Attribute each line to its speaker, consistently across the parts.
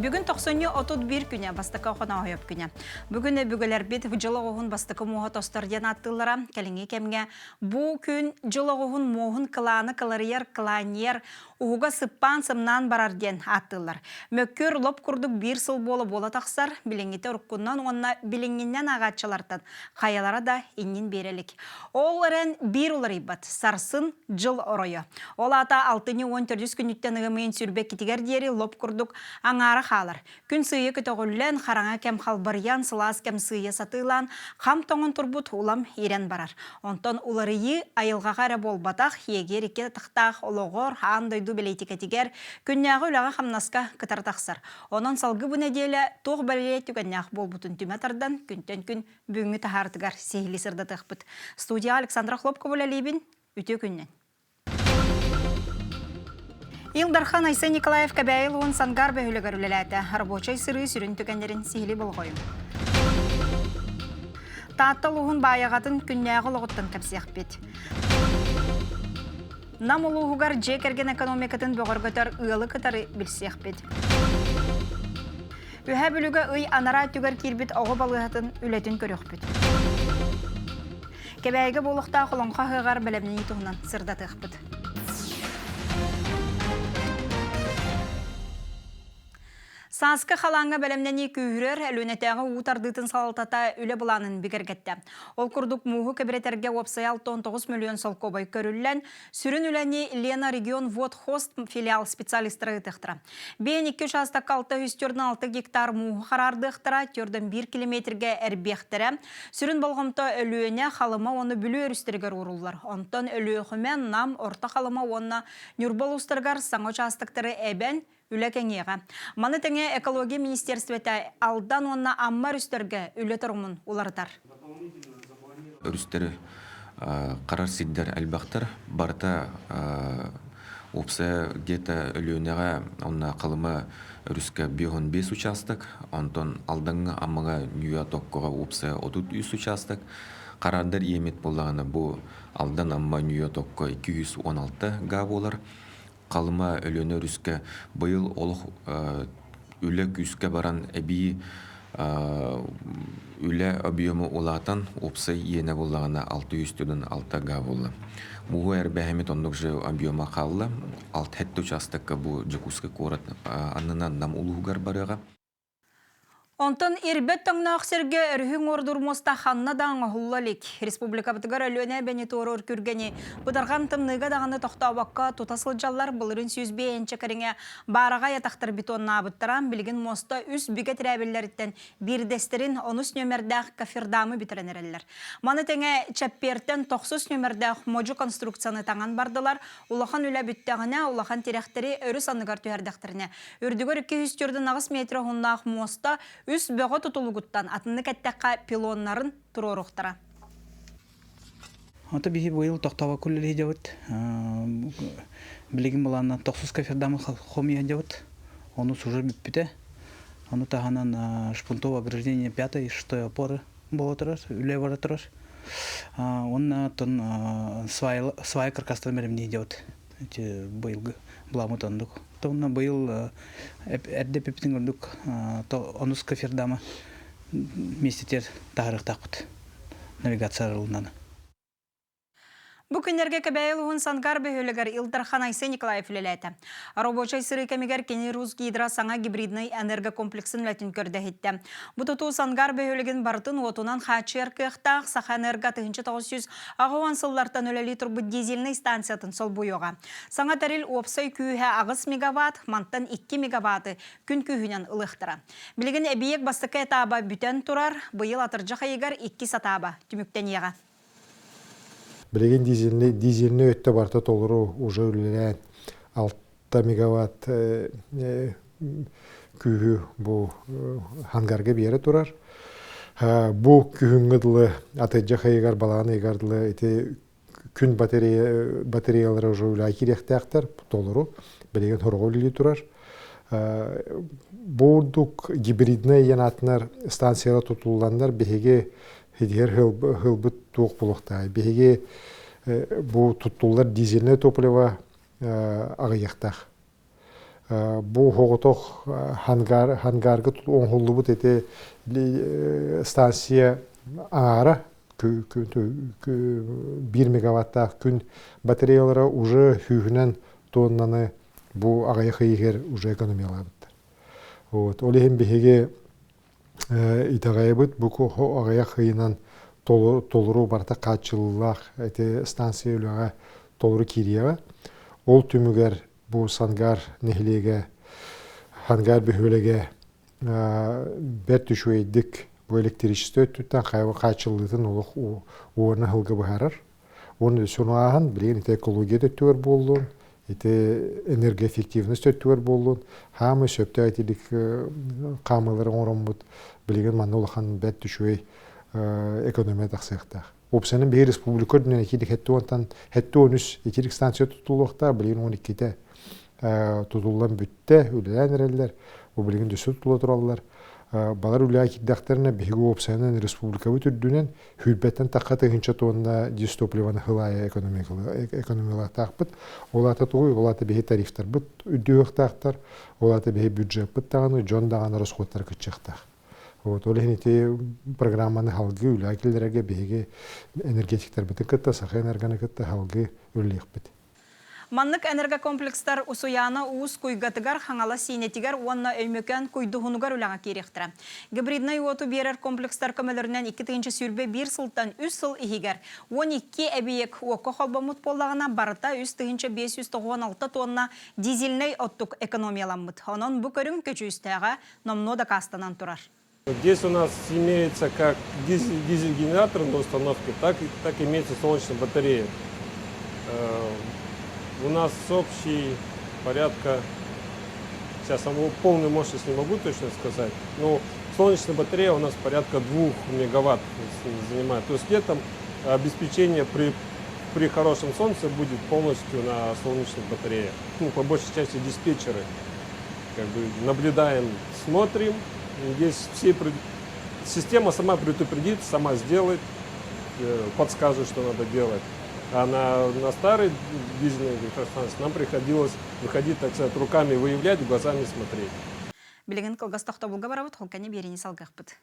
Speaker 1: Бүгүн тохсунньу 31 күнэ, бастакы Охонооһойоп күнэ. Бүгүн өбүгэлэрбит дьыл оҕуһун бастакы муоһа тостор диэн ааттыыллара. Кэлиҥҥи кэмҥэ бу күн дьыл оҕуһун муоһун кылааны кыларыйар, кылаанньыйар, уһуга сыппаан-сымнаан барар диэн ааттыыллар. Мөккүөр лоп курдук биир сыл буола-буола тахсар, билиҥҥитэ уруккунан уонна билиҥҥиннэн ааҕааччылартан хайалара да иннин биэрэ илик. Ол эрэн биир уларыйбат, сарсын дьыл оройо. Ол аата алтынньы 14 күнүттэн ыам ыйын сүүрбэккитигэр диэри лоп курдук аҥаара хаалар. Күн сыыйа көтөҕүллэн, хараҥа кэм халбарыйан, сылаас кэм сыыйа сатыылаан, хам тоҥон турбут улам ирэн барар. Онтон уларыйыы айылҕаҕа эрэ буолбатах, иэгиэр икки атахтаах олоҕор, аан дойду бэлиитикэтигэр, күннээҕи үлэҕэ-хамнаска кытары тахсар. Онон салгыы бу нэдиэлэ туох бэлиэ түгэннээх буолбутун түмэ тардан, күнтэн күн бүгүҥҥү таһаарытыгар сиһилии сырдатыахпыт. Студияҕа Александра Хлопкова үлэлиибин. Үтүө күннэн. Ил Дархан Айсен Николаев Кэбээйи улууһун Сангар бөһүөлэгэр үлэлээтэ. Рабочай сырыы сүрүн түгэннэрин сиһилии болҕойуҥ. Таатта улууһун Баайаҕатын күннээҕи олоҕуттан кэпсиэхпит. Нам улууһугар дьиэ кэргэн экономикатын бөҕөргөтөр ыалы кытары билсиэхпит. Үһээ Бүлүүгэ ый анараа өттүгэр киирбит оҕо балыыһатын үлэтин көрүөхпүт. Кэбээйигэ буолуохтаах олоҥхо ыһыаҕар бэлэмнэнии туһунан сырдатыахпыт. Сааскы халааҥҥа бэлэмнэнии күүһүрэр, Өлүөнэтээҕи уу тардыытын салалтата үлэ былаанын бигэргэттэ. Ол курдук мууһу кэбирэтэргэ уопсайа 69 миллион солкуобай көрүллэн, сүрүн үлэни Лена регион Водхост филиал специалистара ыытыахтара. Биэн икки учаастакка 646 гектар мууһу хараардыахтара, 4,1 километргэ эрбиэхтэрэ. Сүрүн болҕомто Өлүөнэ, Халыма уонна Бүлүү өрүстэригэр ууруллар. Онтон Өлүөхүмэ, Нам, Орто Халыма уонна Ньурба улуустарыгар саҥа учаастактары эбэн, үлэ кэҥиэҕэ. Маны тэҥэ экология министиэристибэтэ Алдан уонна Амма өрүстэргэ үлэ торумун уларытар.
Speaker 2: Өрүстэри харар сирдэр элбэхтэр. Барыта уопсайа где-то Өлүөнэҕэ уонна Халыма өрүскэ 55 участок, онтон Алдаҥҥа, Аммаҕа, Ньүө Токкоҕо уопсайа 33 участок. Хараардар иэмит буоллаҕына бу Алдан, Амма, Ньүө Токко 216 га буолар. Халыма Өлүөнэ өрүскэ быйыл олох үлэ күүскэ баран эбии үлэ объема улаатан уопсай иэнэ буоллаҕына 646 га буолла. Мууһу эрбэһэмит оннук же объема хаалла. Алт участокка бу Дьокуускай куорат аннынан Нам улууһугар барыаҕа.
Speaker 1: Онтон ирбэт тоҥноох сиргэ өрүһү уҥуордуур муоста ханна да оҥоһулла илик. Республикабытыгар Өлүөнэ эбэни туоруур күргэни бытарҕан тымныыга даҕаны тохтообокко тута сылдьаллар. Былырыын 105 кэриҥэ баараҕай атахтар бетоннаабыттара. Билигин муоста үс бигэ тирээбиллэриттэн биирдэстэрин онус нүөмэрдээх кофердамы бүтэрэн эрэллэр. Маны тэҥэ чэппиэртэн тохсус нүөмэрдээх модьу конструкцияны таҥан бардылар. Улахан үлэ бүттэҕинэ, улахан тирэхтэри өрүс анныгар түһэрдэхтэринэ, Үрдүгэр 248 метр уһуннаах муоста үс бөҕө тутулугуттан атыннык эттэххэ пилоннарын туруоруохтара.
Speaker 3: Ото биһи быйыл тохтобокко үлэлиһдьабыт. Билигин былаанна тохсус кофердамы хомуйа Ону сужа бүппүтэ. Ону таһынан шпунтовое ограждение пятой и шестой опоры буола турар, үлэ бара турар. Уонна оттон свай каркастан бэлэмниидьабыт. Ити быйылгы былааммыт оннук. Онно быйыл эрдэ эппиппитин курдук онус кофердама миэстэтигэр таһаарыахтаахпыт навигация арыллынан.
Speaker 1: Бу күннэргэ Кэбээйи улууһун Сангар бөһүөлэгэр Ил Дархан Айсен Николаев үлэлээтэ. Рабочай сырыы кэмигэр кини Русгидро саҥа гибриднай энергокомплексын үлэтин көрдөһүттэ. Бу тутуу Сангар бөһүөлэгин барытын уотунан хааччыйар кыахтаах Сахаэнерго 1980 сыллартан үлэлии турбут дизельнай станциятын солбуйуоҕа. Саҥа тэрил уопсай күүһэ 8 мегаватт, мантан 2 мегаватты күн күүһүнэн ылыахтара. Билигин эбийиэк бастакы этааба бүтэн турар, быйыл атырдьах ыйыгар иккис этааба түмүктэниэҕэ.
Speaker 4: Билигин дизельный, дизельный өттө барыта толору уже үлэлээн 6 мегаватт күүһү бу хангарга биэрэ турар. Бу күһүҥҥү дылы атырдьах ыйыгар, балаҕан ыйыгар дылы ити күн батарея, батареялара уже үлэҕэ киириэхтээхтэр толору. Билигин сороҕо үлэлии турар. Бу ордук гибриднай диэн аатынар станциялар тутулланнар биһиги хидиһэр хылбыт туох буолуохтаай. Биһиги бу туттуллар дизельное топливо аҕыйахтаах. Бу оҕотох хангар хангарга оҥоһуллубут ити станция аҥаара биир мегаваттаах күн батареялара уже сүүһүнэн тоннаны бу аҕыйах ый иһигэр уже экономиялаабыттар. Вот. Ол иһин биһиги итэҕэйэбит бу аҕыйах ыйынан толору барыта хааччыллыылаах ити станция үлэҕэ толору киириэҕэ. Ол түмүгэр бу Сангар нэһилиэгэ, Хангар бөһүөлэгэ бэрт үчүгэйдик бу электричество өттүттэн хааччыллыытын олох уонна сылга быһаарар. Уонна өссө ааһан билигин ити экология да өттүгэр буоллун, ити энергоэффективность өттүгэр буоллун, хаамай сөптөөх итилик хаамыылары оҥороммут билигин манна улахан бэрт үчүгэй экономия тахсыахтаах. Уопсайынан биһиги республика үрдүнэн итилик 73 итилик станция тутуллуохтаах, билигин 12-те тутуллан бүттэ, үлэлээн эрэллэр, бу билигин өссө тутула тураллар. Балар үлэҕэ киирдэхтэринэ биһиги уопсайынан республикабыт үрдүнэн сүүрбэттэн тахха тыһыынча тонна дизтопливоны сыл аайы экономикалаахтаахпыт. Ол аата тугуй? Ол аата биһи тарифтарбыт үрдүөхтаахтар, ол аата биһи бюджеппыт даҕаны, дьон даҕаны расходтара кыччыахтаах. Вот, ол иһин ити программаны салгыы үлэҕэ киллэрэргэ биһиги энергетиктарбытын кытта, Саха энергоны кытта салгыы үлэлиэхпит.
Speaker 1: Маннык энергокомплекстар Усуйаана Уус Куйгатыгар, Хаҥалас Сиинэтигэр уонна Өймөкөөн Куйдуһунугар үлэҕэ киириэхтэрэ. Гибриднай уоту биэрэр комплекстар көмөлөрүнэн 2021 сылтан үс сыл иһигэр 12 эбийиэк уокка холбоммут буоллаҕына, барыта 3596 тонна дизельнэй оттук экономияламмыт. Онон бу көрүҥ көдьүүстээҕэ номнуо дакаастанан турар.
Speaker 5: Здесь у нас имеется как дизель-генератор на установке, так, так имеется солнечная батарея. У нас общий порядка, сейчас саму полную мощность не могу точно сказать, но солнечная батарея у нас порядка 2 мегаватт занимает. То есть летом обеспечение при, при хорошем солнце будет полностью на солнечных батареях. Ну, по большей части диспетчеры. Как бы наблюдаем, смотрим. Здесь все система сама предупредит, сама сделает, подскажет, что надо делать. А на, на старой дизельной электростанции нам приходилось выходить, так сказать, руками выявлять, глазами смотреть.
Speaker 1: Билигин кылгас тохтобулга барабыт, ол кэннэ биэриини салгыахпыт.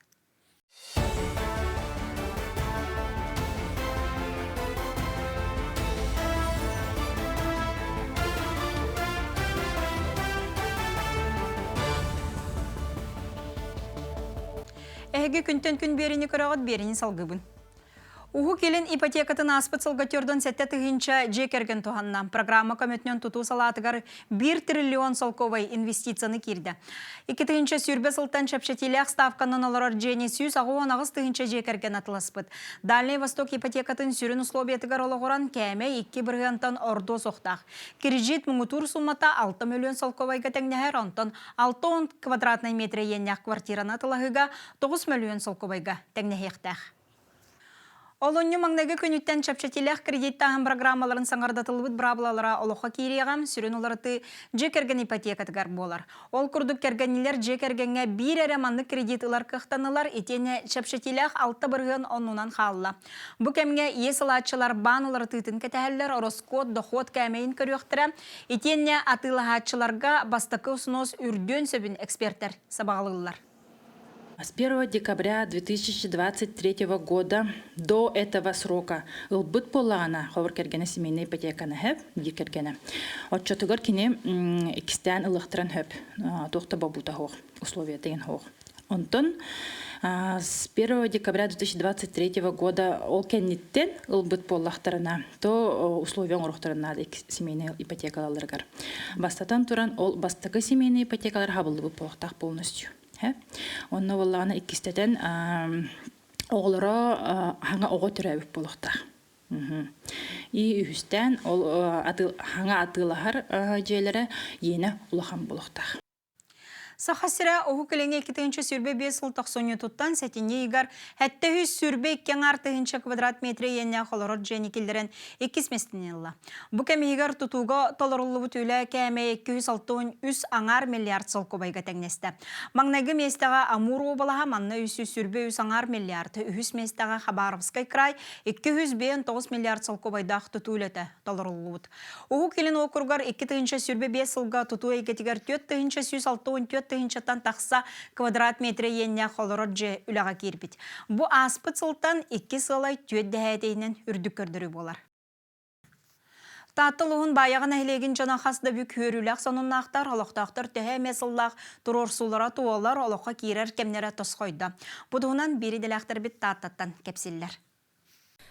Speaker 1: Эһиги күнтэн күн биэриини көрөҕүт, биэриини салгыыбын. Уһук Илин ипотекатын ааспыт сылга төрдөн 7 тыһыынча дьиэ кэргэн туһанна. Программа көмөтүнэн тутуу салаатыгар 1 триллион солкуобай инвестицияны киирдэ. 2020 сылтан чэпчэтиилээх ставканан олорор дьиэни 168 тыһыынча дьиэ кэргэн атыласпыт. Дальний Восток ипотекатын сүрүн условиятыгар олоҕуран кээмэй 2 бырыһыантан ордуо суохтаах. Кредит муҥутуур суммата 6 миллион солкуобайга тэҥнэһэр, онтон 60 квадратнай метр иэннээх квартираны атылаһыыга 9 миллион солкуобайга тэҥнэһиэхтээх. Олунньу маҥнайгы күнүттэн чэпчэтиилээх кредиттааһын программаларын саҥардатыллыбыт быраабылалара олоххо киириэҕэ, сүрүн уларытыы дьиэ кэргэн ипотекатыгар буолар. Ол курдук кэргэннилэр дьиэ кэргэҥҥэ биир эрэ маннык кредит ылар кыахтанылар, итиэннэ чэпчэтиилээх 6% оннунан хаалла. Бу кэмҥэ иэс ылааччылар баан уларытыытын кэтэһэллэр, ороскуот, дохуот кээмэйин көрүөхтэрэ, итиэннэ атыылаһааччыларга бастакы усунуос үрдүөн сөбүн экспертэр сабаҕалыыллар.
Speaker 6: С 1 декабря 2023 года до этого срока ылбыт буоллаҕына, хобур кэргэнэ семейная ипотеканы хөп, биир кэргэнэ. Оччотугар кини иккистээн ылыахтарын хөп, туох да бобуута суох, условия деген суох. Онтон с 1 декабря 2023 года ол кэнниттэн ылбыт буоллахтарына, то условия оҥоруохтарын наада семейная ипотекаларыгар. Бастатан туран, ол бастакы семейная ипотекалар хабыллыбыт буолуохтаах полностью. Онно буоллаҕына иккистэтэн оҕолоро хаҥа оҕо төрөөбүт буолуохтаах. И үһүстээн ол хаҥа атыылаһар дьиэлэрэ иэнэ улахан буолуохтаах.
Speaker 1: Саха сирэ Уһук Илиҥҥи 2025 сыл тохсунньутуттан сэтинньи ыйыгар 722 аҥаар тыһыынча квадрат метр иэннээх олорор дьиэни киллэрэн иккис миэстэни ылла. Бу кэм иһигэр тутууга толоруллубут үлэ кээмэйэ 263 аҥаар миллиард солкуобайга тэҥнэстэ. Маҥнайгы миэстэҕэ Амур уобалаһа манна 323 аҥаар миллиард, үһүс миэстэҕэ Хабаровскай край 259 миллиард солкуобайдаах тутуу үлэтэ толоруллубут. Уһук Илин уокуругар 2025 сылга тутуу эйгэтигэр 4164 тыһыынчаттан тахса квадрат метр иэннээх олорор дьиэ үлэҕэ киирбит. Бу ааспыт сылтан икки сыалай түөрт дэһээтиһинэн үрдүк көрдөрүү буолар. Таатта улууһун Баайаҕа нэһилиэгин дьоно хас да бүк үөрүүлээх сонуннаахтар, олохтоохтор төһө эмэ сыллаах туруорсуулара туолар, олоххо киирэр кэмнэрэ тосхойдо. Бу туһунан биир идэлээхтэрбит Тааттаттан кэпсиллэр.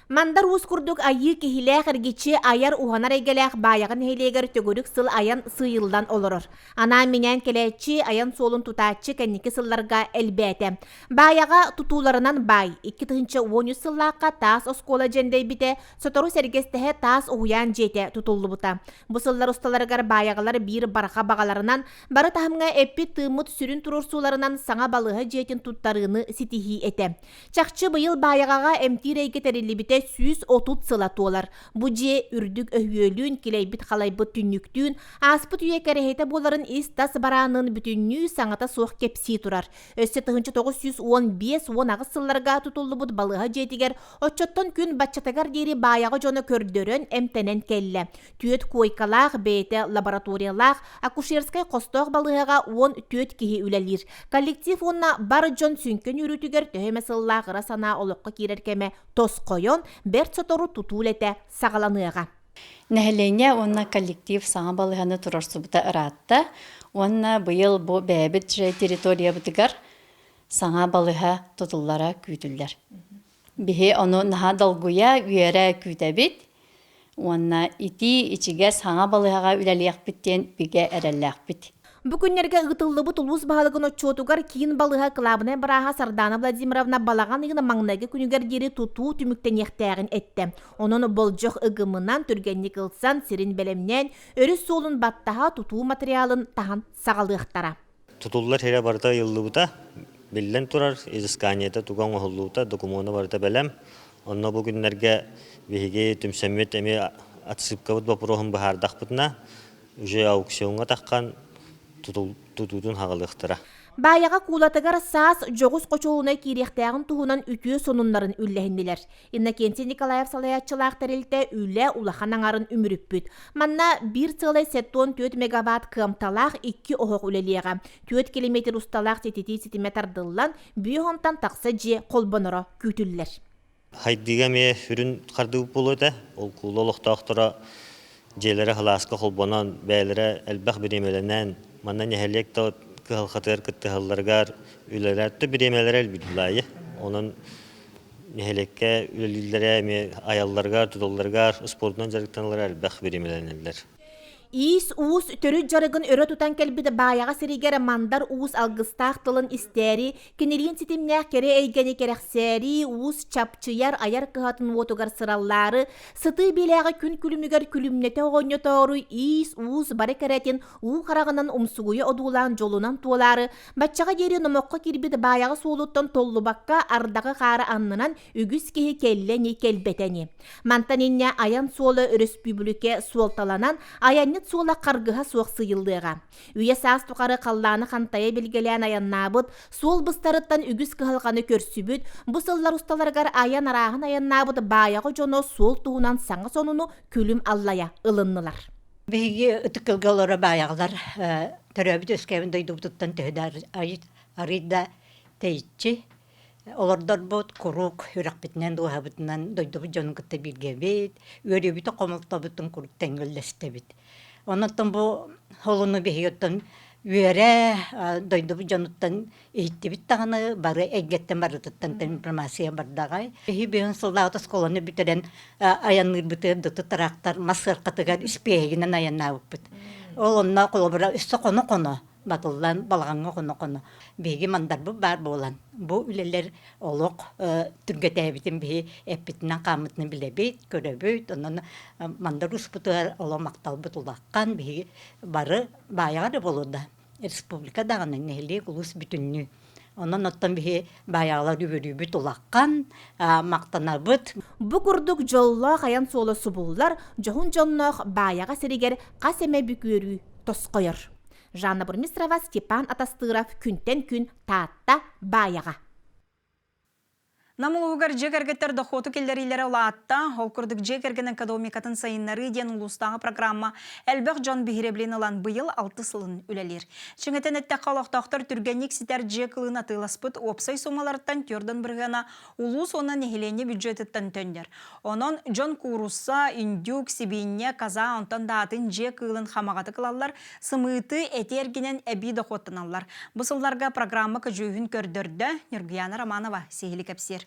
Speaker 7: Мандар Уус курдук айыы киһилээх эргиччи айар уһанар эйгэлээх Баайаҕа нэһилиэгэр төгүрүк сыл айан сыыйыллан олорор. Анаан-минээн кэлээччи, айан суолун тутааччы кэнники сылларга элбээтэ. Баайаҕа тутууларынан баай, 2013 сыллаахха таас оскуола дьэндэйбитэ, сотору сэргэстэһэ таас уһуйаан дьиэтэ тутуллубута. Бу сыллар усталарыгар баайаҕалар биир барҕа баҕаларынан, бары таһымҥа эппит-тыыммыт сүрүн туруорсууларынан саҥа балыыһа дьиэтин туттарыыны ситиһии этэ. Чахчы быйыл Баайаҕаҕа эмтиир эйгэ тэриллибитэ 130 сыла туолар. Бу дьиэ үрдүк өһүөлүүн, килэйбит-халайбыт түннүктүүн, ааспыт үйэ кэрэһитэ буоларын ис-тас бараанын бүтүннүү саҥата суох кэпсии турар. Өссө 1915-18 сылларга тутуллубут балыыһа дьиэтигэр оччоттон күн баччатыгар диэри Баайаҕа дьоно көрдөрөн, эмтэнэн кэллэ. Түөрт куойкалаах, бэйэтэ лабораториялаах, акушерскай хостоох балыыһаҕа 14 киһи үлэлиир. Коллектив уонна бар дьон сүҥкэн үөрүүтүгэр төһө эмэ сыллаах ыра санаа олоххо киирэр кэмэ тосхойон, бэрт сотору тутуу үлэтэ саҕаланыаҕа.
Speaker 8: Нэһилиэнньэ уонна коллектив саҥа балыыһаны туруорсубута ыраатта уонна быйыл бу бэйэбит территориябытыгар саҥа балыыһа тутуллара күүтүллэр. Биһи ону наһаа долгуйа, үөрэ күүтэбит уонна итии, ичигэс саҥа балыыһаҕа үлэлиэхпит диэн бигэ эрэллээхпит.
Speaker 7: Бу күннэргэ ыытыллыбыт улуус баһылыгын отчуотугар киин балыыһа кылаабынай бырааһа Сардаана Владимировна балаҕан ыйын маҥнайгы күнүгэр диэри тутуу түмүктэниэхтээҕин эттэ. Онон болдьох ыгымынан түргэнник ылсан, сирин бэлэмнээн, өрүс суолун баттаһа тутуу материалын таһан саҕалыахтара.
Speaker 9: Тутуллар сирэ барыта ыйыллыбыта, биллэн турар, изысканиета туга оҥоһуллубута, докумуона барыта бэлэм. Онно бу күннэргэ биһиги түмсэммит эмиэ отсыпкабыт боппуруоһун быһаардахпытына, уже аукциоҥҥа таххан тутуутун хаҕалыахтара.
Speaker 7: Баайаҕа куулатыгар саас дьоҕус хочуолунай киириэхтээҕин туһунан үтүө сонуннарын үллэһиннилэр. Иннокентий Николаев салайааччылаах тэрилтэ үлэ улахан аҥарын үмүрүппүт. Манна биир сыалай 74 мегаватт кыамталаах икки оһох үлэлиэҕэ. 4 километр усталаах сититии ситимэ тардыллан, бүө онтон тахса дьиэ холбоноро күүтүллэр.
Speaker 9: Хайдыыга эмиэ сүрүн хардыы буолуо этэ. Ол куулу олохтоохторо дьиэлэрэ сылааска холбонон, бэйэлэрэ элбэх бириэмэлэнэн, манна нэһилиэк да кыһалҕатыгар кыттыһалларыгар үлэлэр да бириэмэлэрэ элбиир Онон нэһилиэккэ үлэлииллэрэ эмиэ айалларыгар, туталларыгар, спордунан дьарыктаналлара элбэх бириэмэлэнэллэр.
Speaker 7: Иис-уус төрүт дьарыгын өрө тутан кэлбит Баайаҕа сиригэр Мандар Уус алгыстаах тылын истээри, кинилиин ситимнээх кэрэ эйгэни кэрэхсээри, уус чапчыйар айар кыһатын уотугар сыраллаары, сытыы биэлээҕи күн күлүмүгэр күлүмнэтэ оҕонньотоору иис-уус бары кэрэтин уу хараҕынан умсугуйа одуулаан дьолунан туолаары, Баччаҕа диэри номоххо киирбит Баайаҕа суолуттан толлубакка ардаҕы хаары аннынан үгүс киһи кэллэ ини кэлбэтэ ини. Мантан инньэ айан суола өрөспүүбүлүкэ суолталанан, айанньыт суола харгыһа суох сыыйыллыаҕа. Үйэ саас тухары халлааны хантайа билгэлээн айаннаабыт, суол быстарыттан үгүс кыһалҕаны көрсүбүт, бу сыллар усталарыгар айан арааһын айаннаабыт Баайаҕа дьоно суол туһунан саҥа сонуну күлүм аллайа ылыннылар.
Speaker 10: Биһиги ытык кылга олоро баайаҕалар төрөөбүт үөскээбит дойдубутуттан төһө да арый да тэйиччи олордорбут куруук үрэхпитинэн дууһабытынан дойдубут дьонун кытта бииргэбит, үөрүүбүтүн хомолтобутун куруук тэҥҥэ үллэстэбит. Онон бу холуну биһиги оттон үөрэ дойдубут дьонуттан Иһиттибит даҕаны бары эйгэттэн барытыттан информация бардаҕай. Биһи бүгүн сыллаабыт оскуоланы бүтэрэн айанныырбытыгар дыты трактор мас сыаркатыгар испиэһигинэн айаннаабыппыт. Ол онно холобура өссө хоно-хоно батыллан балаҕаҥҥа хоно-хоно биһиги мандарбыт баар буолан бу үлэлэр олох түргэтээбитин биһи эппитинэн хааммытынан билэбит, көрөбүт. Онон мандар успутугар олох махталбыт улахан биһиги бары баайаҕа да буолуо да. Республика даҕаны нэһилиэк улуус бүтүннүү. Онон оттон биһи баайаҕалар үөрүүбүт улахан, махтанабыт.
Speaker 7: Бу курдук дьоллоох айан суола субуллар дьоһун дьонноох Баайаҕа сиригэр хас эмэ бүк үөрүү тосхойор. Жанна Бурмистрова, Степан Атастыров күнтэн күн Таатта, Баайаҕа.
Speaker 1: Нам улууһугар дьиэ кэргэттэр дохуоту киллэриилэрэ улаатта. Ол курдук дьиэ кэргэн экономикатын сайыннарыы диэн улуустааҕы программа элбэх дьон биһирэбилин ылан быйыл алтыс сылын үлэлиир. Чиҥэтэн эттэххэ, олохтоохтор түргэнник ситэр дьиэ кылын атыыласпыт уопсай суумаларыттан түөрдэн бырыһыана улуус уонна нэһилиэнньэ бюджетыттан төннөр. Онон дьон куурусса, индюк, сибиинньэ, коза, онтон да атын дьиэ кыылын хамаҕатык ылаллар, сымыыты, эти эргинэн эбии дохуоттаналлар. Бу сылларга программа көдьүүһүн көрдөрдө Ньургуяна Романова сиһили кэпсиир.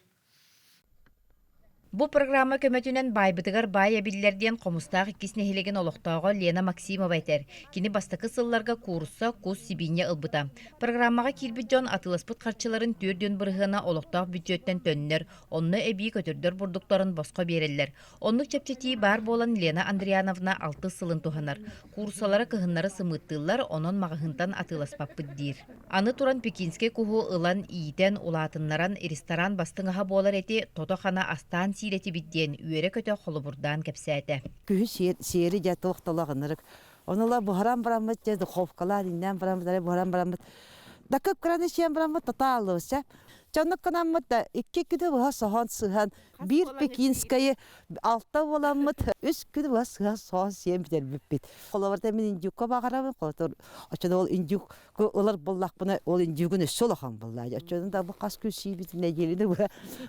Speaker 11: Бу программа көмөтүнэн баайбытыгар баай эбиллэр диэн Хомустаах иккис нэһилиэгин олохтооҕо Лена Максимова этэр. Кини бастакы сылларга куурусса, кус, сибиинньэ ылбыта. Программаҕа киирбит дьон атыыласпыт харчыларын 4 бырыһыана олохтоох бүддьүөттэн төннөр, онно эбии көтөрдөр бурдуктарын босхо биэрэллэр. Оннук чэпчэтии баар буолан Лена Андриановна алтыс сылын туһанар. Кууруссалара кыһыннары сымыыттыыллар, онон маҕаһыынтан атыыласпаппыт диир. Аны туран пекинскэй куһу ылан иитэн, улаатыннаран ресторан бастыҥ аһа буолар эти тото-хана астаан сиир этибит диэн үөрэ-көтө холобурдаан кэпсээтэ.
Speaker 12: Күһү сиэри дьэ туох толоҕыннарык. Ону буһаран бараммыт дьэ духовкалаан иннээн бараммыт эрэ буһаран бараммыт да кып-кыраны сиэн бараммыт тотааллыбыт Чоннук гынаммыт да икки күнү быһа соһон сыһан биир пекинскайы алта буоламмыт үс күнү быһа сыһан соһон сиэн бүтэрбиппит. Холобурда мин индюкка баҕарабын, холотор оччону ол индюк ылар буоллахпына ол индюгун өссө улахан буоллаа. Оччону да бу хас күн сиибит нэдиэлэни быһа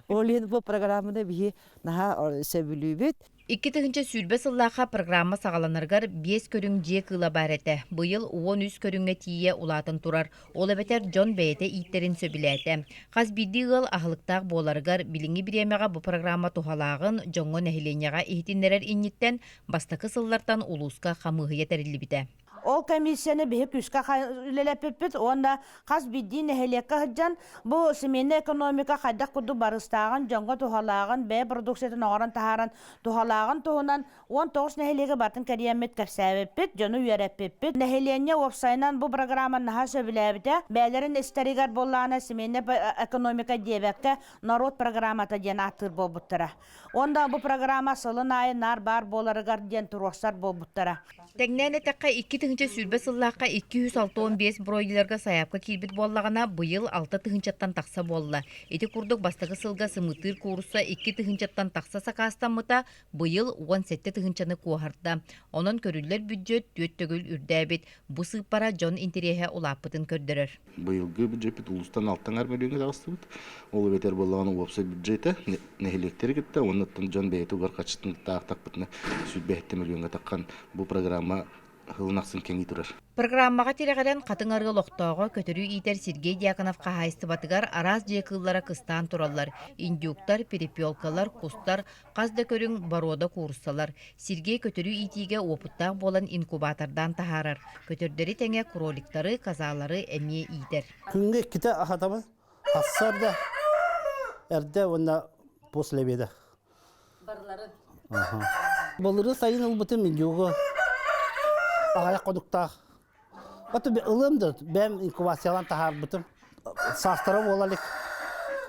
Speaker 12: ол иһин бу программаны биһи наһаа сөбүлүүбүт.
Speaker 11: 2020 сыллаахха программа саҕаланарыгар биэс көрүҥ дьиэ кыыла баар этэ. Быйыл 13 көрүҥҥэ тиийэ улаатан турар. Ол эбэтэр дьон бэйэтэ ииттэрин сөбүлээтэ. Хас биирдии ыал аһылыктаах буоларыгар билиҥҥи бириэмэҕэ бу программа туһалааҕын дьоҥҥо нэһилиэнньэҕэ иһитиннэрэр инниттэн бастакы сыллартан улууска хамыыһыйа тэриллибитэ.
Speaker 13: Ол комиссияны биһи күүскэ үлэлэппиппит уонна хас биирдии нэһилиэккэ сылдьан бу семейная экономика хайдах курдук барыстааҕын, дьоҥҥо туһалааҕын, бэйэ продукциятын оҥорон таһааран туһалааҕын туһунан 19 нэһилиэги батын кэрийэммит кэпсээбиппит, дьону үөрэппиппит. Нэһилиэнньэ уопсайынан бу программа наһаа сөбүлээбитэ. Бэйэлэрин истэригэр буоллаҕына семейная экономика диэбэккэ народ программата диэн ааттыыр буолбуттара. Уонна бу программа сылын аайы наар баар буоларыгар диэн туруорсар буолбуттара.
Speaker 11: Тэҥнээн эттэххэ, 2020 сыллаахха 265 бройлерга сайаапка киирбит буоллаҕына, быйыл 6 тыһыынчаттан тахса буолла. Ити курдук бастакы сылга сымыыттыыр куурусса 2 тыһыынчаттан тахса сакаастаммыта, быйыл 17 тыһыынчаны куоһарда. Онон көрүллэр бүддьүөт түөрт төгүл үрдээбит. Бу сыыппара дьон интэриэһэ улааппытын көрдөрөр.
Speaker 14: Быйылгы бюджеппит улуустан алтан мөлүйүөҥҥэ таҕыстыбыт. Ол эбэтэр буоллаҕына уопсай бюджета нэһилиэктэри кытта уонна дьон бэйэтэ угар харчытын таахтахпытына 27 мөлүйүөҥҥэ таххан бу программа сылын ахсын кэҥии турар.
Speaker 11: Программаҕа тирэҕирэн Хатыҥ Арыы олохтооҕо көтөрү иитэр Сергей Дьяконов хаһаайыстыбатыгар араас дьиэ кыыллара кыстаан тураллар: индюктар, перепелкалар, кустар, хас да көрүҥ боруода кууруссалар. Сергей көтөрү иитиигэ уопуттаах буолан инкубатордаан таһаарар. Көтөрдөрү тэҥэ кроликтары, козалары эмиэ иитэр.
Speaker 15: Күҥҥэ иккитэ аһатабын. Сарсыарда эрдэ уонна после обеда.
Speaker 11: Барыларын.
Speaker 15: Былыры сайын ылбытым индюгу аҕыйах ходуктаах. Ото ылыам да бэйэм инкубациялаан таһаарбытым. Саастара буола илик.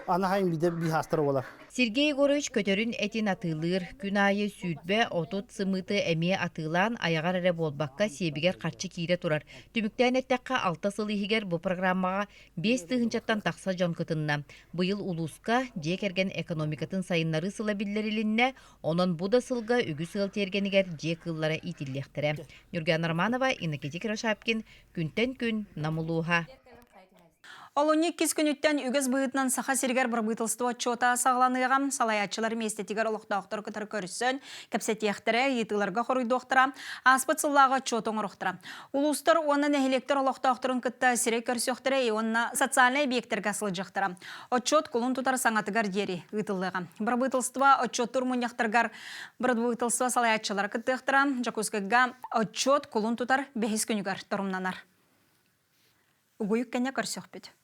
Speaker 15: Анаһайын биде биһаастара буолар.
Speaker 11: Сергей Егорович көтөрүн этин атыылыыр. Күн аайы 20-30 сымыыты эмиэ атыылаан, айаҕар эрэ буолбакка, сиэбигэр харчы киирэ турар. Түмүктээн эттэххэ, алта сыл иһигэр бу программаҕа 5 тыһыынчаттан тахса дьон кытынна. Быйыл улууска дьиэ кэргэн экономикатын сайыннарыы сыла биллэрилиннэ, онон бу да сылга үгүс ыал тиэргэнигэр дьиэ кыыллара иитиллиэхтэрэ. Ньургуяна Романова, Иннокентий Кривошапкин, Күнтэн күн, Нам улууһа.
Speaker 1: Олунньу иккис күнүттэн үгэс быһыытынан Саха сиригэр бырабыыталыстыба отчуота саҕаланыаҕа. Салайааччылар миэстэтигэр олохтоохтор кытары көрсөн, кэпсэтиэхтэрэ, ыйытыыларга хоруйдуохтара, ааспыт сыллааҕы отчуоту оҥоруохтара. Улуустар уонна нэһилиэктэр олохтоохторун кытта сирэй көрсүөхтэрэ уонна социальнай объектарга сылдьыахтара. Отчуот кулун тутар саҥатыгар диэри ыытыллыаҕа. Бырабыыталыстыба отчуоттуур мунньахтарыгар бырабыыталыстыба салайааччылара кыттыахтара. Дьокуускайга отчуот кулун тутар бэһис күнүгэр торумнанар. Угуйук кэннэ көрсөхпүт.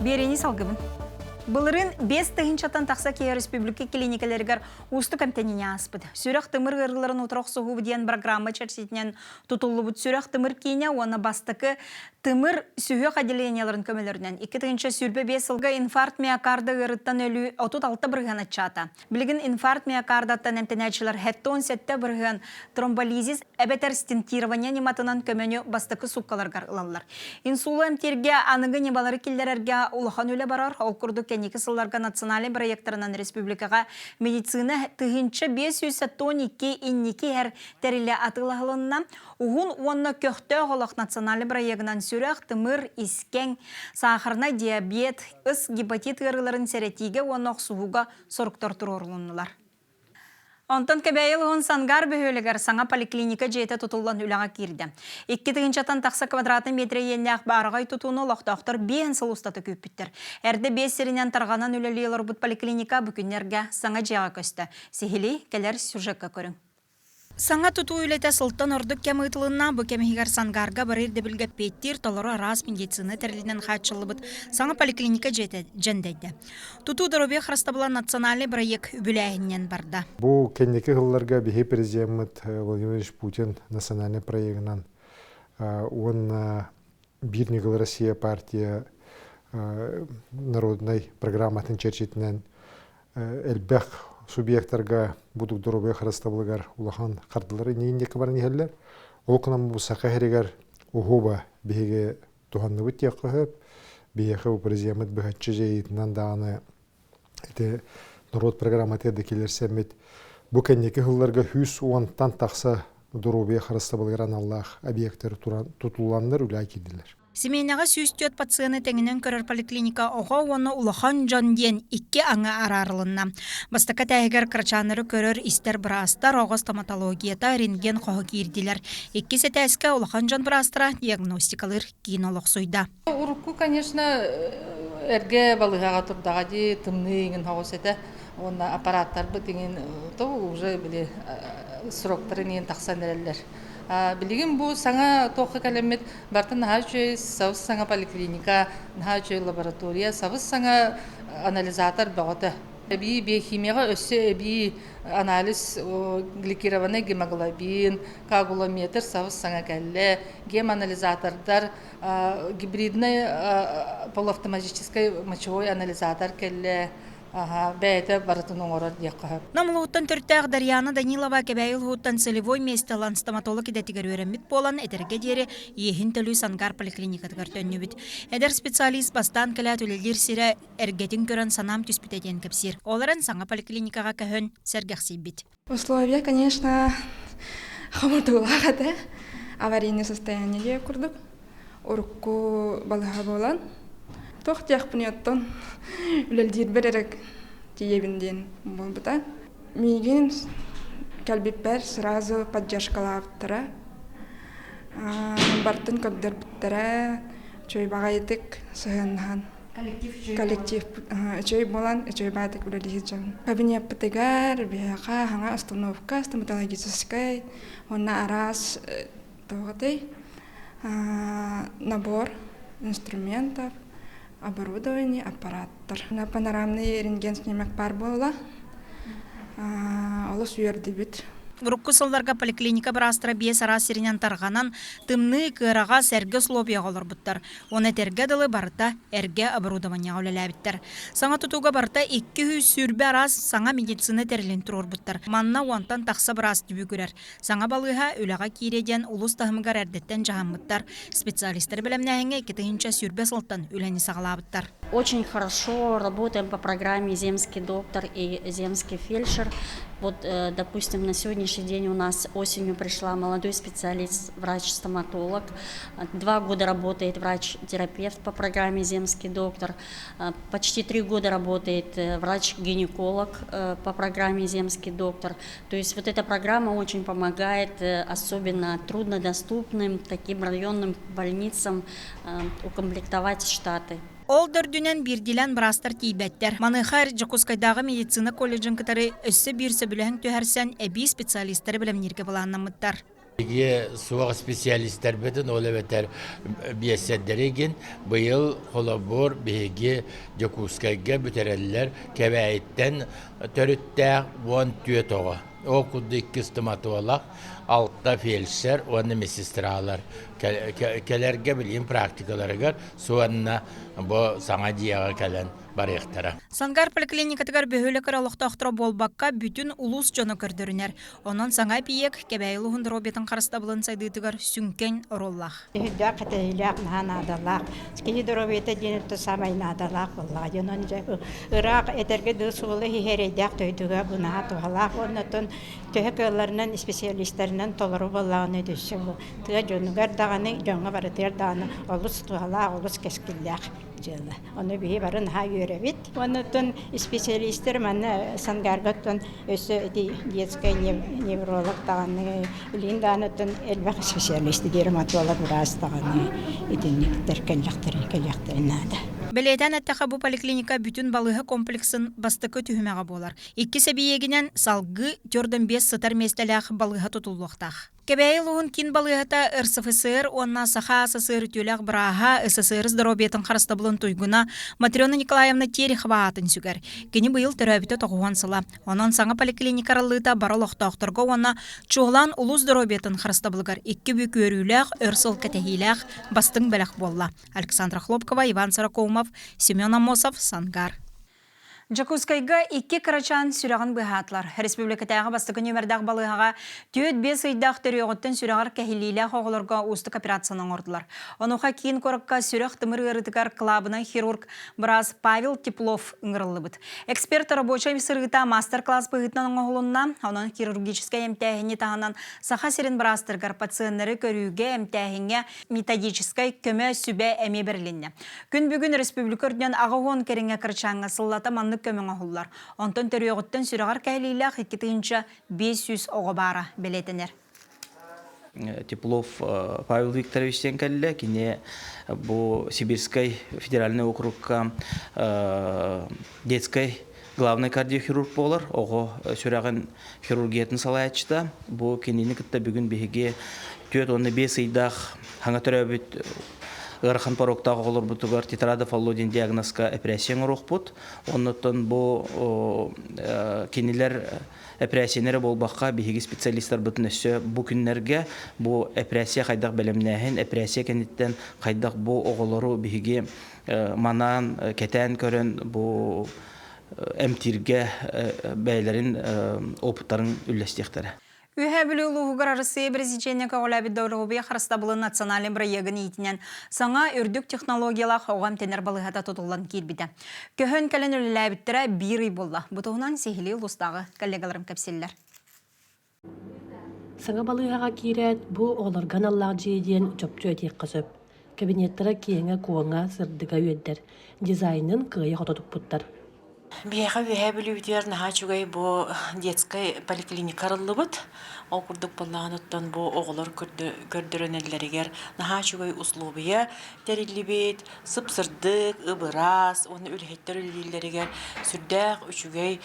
Speaker 1: Биэриини салгыбын. Былырыын 5000-тан тахса киһи республика клиникаларыгар уустук эмтэниини ааспыт. Сүрэх-тымыр ыарыыларын утары охсуһуу диэн программа чэрчитинэн тутуллубут сүрэх-тымыр киинэ уонна бастакы тымыр сүһүөх отделениеларын көмөлөрүнэн 2025 сылга инфаркт миокарда ыарыттан өлүү 36% аччаата. Билигин инфаркт миокардаттан эмтэнээччилэр 77% тромболизис эбэтэр стентирование ньыматынан көмөнү бастакы сууккаларыгар ылаллар. Инсулу эмтииргэ аныгы ньымалары киллэрэргэ улахан үлэ барар. Ол курдук кэнники сылларга национальнай бырайыактарынан республикаҕа медицина 1572 инники иһэр тэрилэ атыылаһылынна. Уһун уонна көхтөөх олох национальнай бырайыагынан сүрэх, тымыр, искэҥ, сахарнай диабет, ыс гепатит ыарыыларын сэрэтиигэ уонна охсуһууга соруктар туруорулуннулар. Онтон Кэбээйи улууһун Сангар бөһүөлэгэр саҥа поликлиника дьиэтэ тутуллан үлэҕэ киирдэ. 2 тыһыынчаттан тахса квадратный метр иэннээх баараҕай тутууну олохтоохтор биэһин сыл устата күүппүттэр. Эрдэ биэс сиринэн тарҕанан үлэлии олорбут поликлиника бу күннэргэ саҥа дьиэҕэ көстө. Сиһилии кэлэр сюжекка көрүҥ. Саҥа тутуу үлэтэ сылтан ордук кэм ыытылынна. Бу кэм иһигэр Сангарга бары ирдэбилгэ эппиэттиир толору араас медицина тэрилинэн хааччыллыбыт саҥа поликлиника дьиэтэ дьэндэйдэ. Тутуу доруобуйа харыстабыла национальный бырайыак үбүлээһининэн барда.
Speaker 4: Бу кэнники сылларга биһи президеммит Владимир Владимирович Путин национальный проегынан уонна Биир ньыгыл Россия партия народнай программатын чэрчитинэн элбэх субъектарга будук доруобуйа харыстабылыгар улахан хардылар инники баран иһэллэр. Ол гынан бу саха иһэригэр уһуба биһиги туһанныбыт диэххэ сөп. Биһиэхэ бу президеммит быһаччы дьайыытынан даҕаны ити норуот программатыгар да киллэрсэммит бу кэнники сылларга 110-тан тахса доруобуйа харыстабылыгар аналлаах объектар тутулланнар үлэ киирдилэр.
Speaker 1: Симиэнэҕэ 104 пациены тэҥинэн көрөр поликлиника оҕо уонна улахан дьон диэн икки аҥы араарылынна. Бастакы этээһигэр кырачааннары көрөр-истэр быраастар, оҕо стоматологията, рентген хоһо киирдилэр. Иккис этээскэ улахан дьон быраастара диагностикалыыр киин олохсуйда.
Speaker 16: Урукку, конечно, эргэ балыыһаҕа турдаҕа дии, тымныы иҥин соҕус этэ. Уонна аппараттарбыт иҥин то уже били сроктарын иҥин тахсан эрэллэр. Билигин бу саҥа туохха кэлэммит барыта наһаа үчүгэй сабыс саҥа поликлиника, наһаа үчүгэй лаборатория, сабыс саҥа анализатор бөҕөтө. Эбии биохимияҕа өссө эбии анализ гликированный гемоглобин, коагулометр сабыс саҥа кэллэ, геманализатордар, гибридный полуавтоматическай мочевой анализатор кэллэ. Бэйэтэ барытын оҥорор диэххэ сөп.
Speaker 1: Намылыһыттан төрүттээх Дарьяна Данилова Кэбээйи улууһуттан целевой миэстэ ылан стоматолог идэтигэр үөрэммит буолан, этэргэ диэри иэһин төлүү Сангар поликлиникатыгар төннүбүт. Эдэр специалист бастаан кэлээт үлэлиир сирэ эргэтин көрөн санаам түспүтэ диэн кэпсиир. Ол эрэн саҥа поликлиникаҕа көһөн сэргэхсийбит.
Speaker 17: Условия, конечно, хомутуулаах этэ. Аварийное состояние диэ курдук. Урукку балыһа буолан. Туох диэхпиний оттон үлэлдиирбэр эрэ тиийэбин диэн буолбута. Миигин кэлбиппэр сразу поддержкалаабыттара. Бартын көрдөрбүттэрэ, үчүгэй баҕайытык сыһыаннаһан. Коллектив үчүгэй буолан, үчүгэй баҕайытык үлэлиир дьон. Кабинеппытыгар биһиэхэ саҥа остановка стоматологическай уонна араас туох набор инструментов, оборудование, аппараттар. Панорамный рентген снимок баар буолла. Олус үөрдүбүт.
Speaker 1: Урукку сылларга поликлиника быраастара биэс араас сиринэн тарҕанан, тымныы, кыараҕас, эргэ условияҕа олорбуттар. Уонна этэргэ дылы барыта эргэ оборудованиеҕа үлэлээбиттэр. Саҥа тутууга барыта 220 араас саҥа медицина тэрилин туруорбуттар. Манна уонтан тахса быраас түбүгүрэр. Саҥа балыыһа үлэҕэ киириэ диэн улуус таһымыгар эрдэттэн дьаһаммыттар. Специалистары бэлэмнээһиҥҥэ 2020 сылтан үлэни саҕалаабыттар.
Speaker 18: Очень хорошо работаем по программе «Земский доктор» и «Земский фельдшер». Вот, допустим, на сегодняшний день у нас осенью пришла молодой специалист, врач-стоматолог. 2 года работает врач-терапевт по программе «Земский доктор». Почти 3 года работает врач-гинеколог по программе «Земский доктор». То есть вот эта программа очень помогает, особенно труднодоступным таким районным больницам укомплектовать штаты.
Speaker 1: Ол да үрдүнэн биирдиилээн быраастар тиийбэттэр. Маныаха Дьокуускайдааҕы медицина колледжын кытары өссө биир сөбүлэһэн түһэрсэн эбии специалистары бэлэмнииргэ былааннаммыттар.
Speaker 19: Биһиги суох специалистарбытын, ол эбэтэр биэссэрдэригин быйыл холобур биһиги Дьокуускайга бүтэрэллэр Кэбээйиттэн төрүттээх 14 оҕо. Ол курдук икки стоматолог, алта фельдшер уонна медсестралар кэлэргэ билигин практикаларыгар суонна бу саҥа дьиэҕэ кэлэн барыахтара.
Speaker 1: Сангар поликлиникатыгар бөһүөлэк эрэ олохтоохторо буолбакка, бүтүн улуус дьоно көрдөрүнэр. Онон саҥа эбийиэк Кэбээйи улууһун доруобуйатын харыстабылын сайдыытыгар сүҥкэн оруоллаах.
Speaker 20: Сүрдээх кэтэһиилээх, наһаа наадалаах. Киһи доруобуйата диэн это саамай наадалаах буоллаҕа. Дьон дьэ ыраах этэргэ дылы суолу иһэ эрэйдээх дойдуга бу наһаа туһалаах уонна оттон төһө кыалларынан специалистарынан толору буоллаҕына өссө бу тыа дьонугар даҕаны дьоҥҥо барытыгар даҕаны олус туһалаах, олус кэскиллээх дьыала. Ону биһи бары наһаа үөрэбит. Оннуттан специалистар манна Сангарга оттон өссө ити детскай невролог даҕаны, илин даҕаны оттон элбэх специалист, дерматолог быраас даҕаны итинниктэр кэллэхтэрин кэлиэхтэрин наада.
Speaker 1: Бэлиэтээн эттэххэ, бу поликлиника бүтүн балыыһа комплексын бастакы түһүмэҕэ буолар. Иккис эбийиэгинэн салгыы 45 сытар миэстэлээх балыыһа тутуллуохтаах. Кэбээйи улууһун киин балыыһата РСФСР уонна Саха СССР үтүөлээх бырааһа, СССР здоровьетын харыстабылын туйгуна Матрена Николаевна Терехова аатын сүгэр. Кини быйыл төрөөбүтэ тоҕуһуон сыла. Онон саҥа поликлиника арыллыыта бары олохтоохторго уонна чуолаан улуус здоровьетын харыстабылыгар икки бүк үөрүүлээх, өр сыл кэтэһиилээх бастыҥ бэлэх буолла. Александра Хлопкова, Иван Сорокоумов, Семен Аммосов, Сангар. Дьокуускайга икки кырачаан сүрэҕин быыһаатылар. Республикатааҕы бастакы нүөмэрдээх балыыһаҕа 4-5 ыйдаах төрүөҕүттэн сүрэҕэр кэһиллиилээх оҕолорго уустук операцияны оҥордулар. Онуоха киин куоракка сүрэх-тымыр ыарыытыгар кылаабынай хирург быраас Павел Теплов ыҥырыллыбыт. Эксперт рабочай сырыыта мастер-класс быһыытынан оҥоһулунна. Онон хирургическай эмтээһини таһынан Саха сирин быраастарыгар пациеннары көрүүгэ, эмтээһиҥҥэ методическай көмө, сүбэ эмиэ бэрилиннэ. Күн бүгүн республика үрдүнэн 80 кэриҥэ кырачааҥҥа сыллата маннык көмө оҥоһуллар. Онтон төрүөҕүттэн сүрэҕэр кэһэлиилээх 2500 оҕо баара бэлиэтэнэр.
Speaker 3: Теплов Павел Викторович диэн кэллэ. Кини бу Сибирскай федеральный округка детскай главный кардиохирург буолар. Оҕо сүрэҕин хирургиятын салайааччыта. Бу кинини кытта бүгүн биһиги 4 уонна 5 ыйдаах хаҥа төрөөбүт ыарахан пороктаах оҕолорбутугар тетрадофалло диэн диагнозка эпэрээссийэ оҥоруохпут. Оннуттан бу кинилэр эпэрээссийэни эрэ буолбакка, биһиги специалистарбытын өссө бу күннэргэ бу эпэрээссийэ хайдах бэлэмнээһин, эпэрээссийэ кэнниттэн хайдах бу оҕолору биһиги манаан, кэтээн көрөн бу эмтииргэ бэйэлэрин опыттарын үллэстиэхтэрэ.
Speaker 1: Үөһээ Бүлүү улууһугар Арассыыйа Президенэ көҕүлээбит доруобуйа харыстабылын национальнай бырайыагын иитинэн саҥа үрдүк технологиялаах оҕо эмтэнэр балыыһата тутуллан киирбитэ. Көһөн кэлэн үлэлээбиттэрэ биир ый буолла. Бу туһунан сиһилии улуустааҕы коллегаларым кэпсииллэр.
Speaker 21: Саҥа балыыһаҕа киирээт, бу оҕолорго аналлаах дьиэ диэн чопчу этиэххэ сөп. Кабинеттара киэҥэ-куоҥа, сырдыга үөрдэр. Дизайнын кыайа-хото туппуттар.
Speaker 22: Биһиэхэ Үөһээ Бүлүүбүтүгэр наһаа үчүгэй бу детскай поликлиника арыллыбыт. Ол курдук буоллаҕына оттон бу оҕолор көрдөрөнөллөрүгэр наһаа үчүгэй услуобуйа тэриллибит, сып-сырдык, ып-ыраас уонна үлэһиттэр үлэлииллэригэр сүрдээх үчүгэй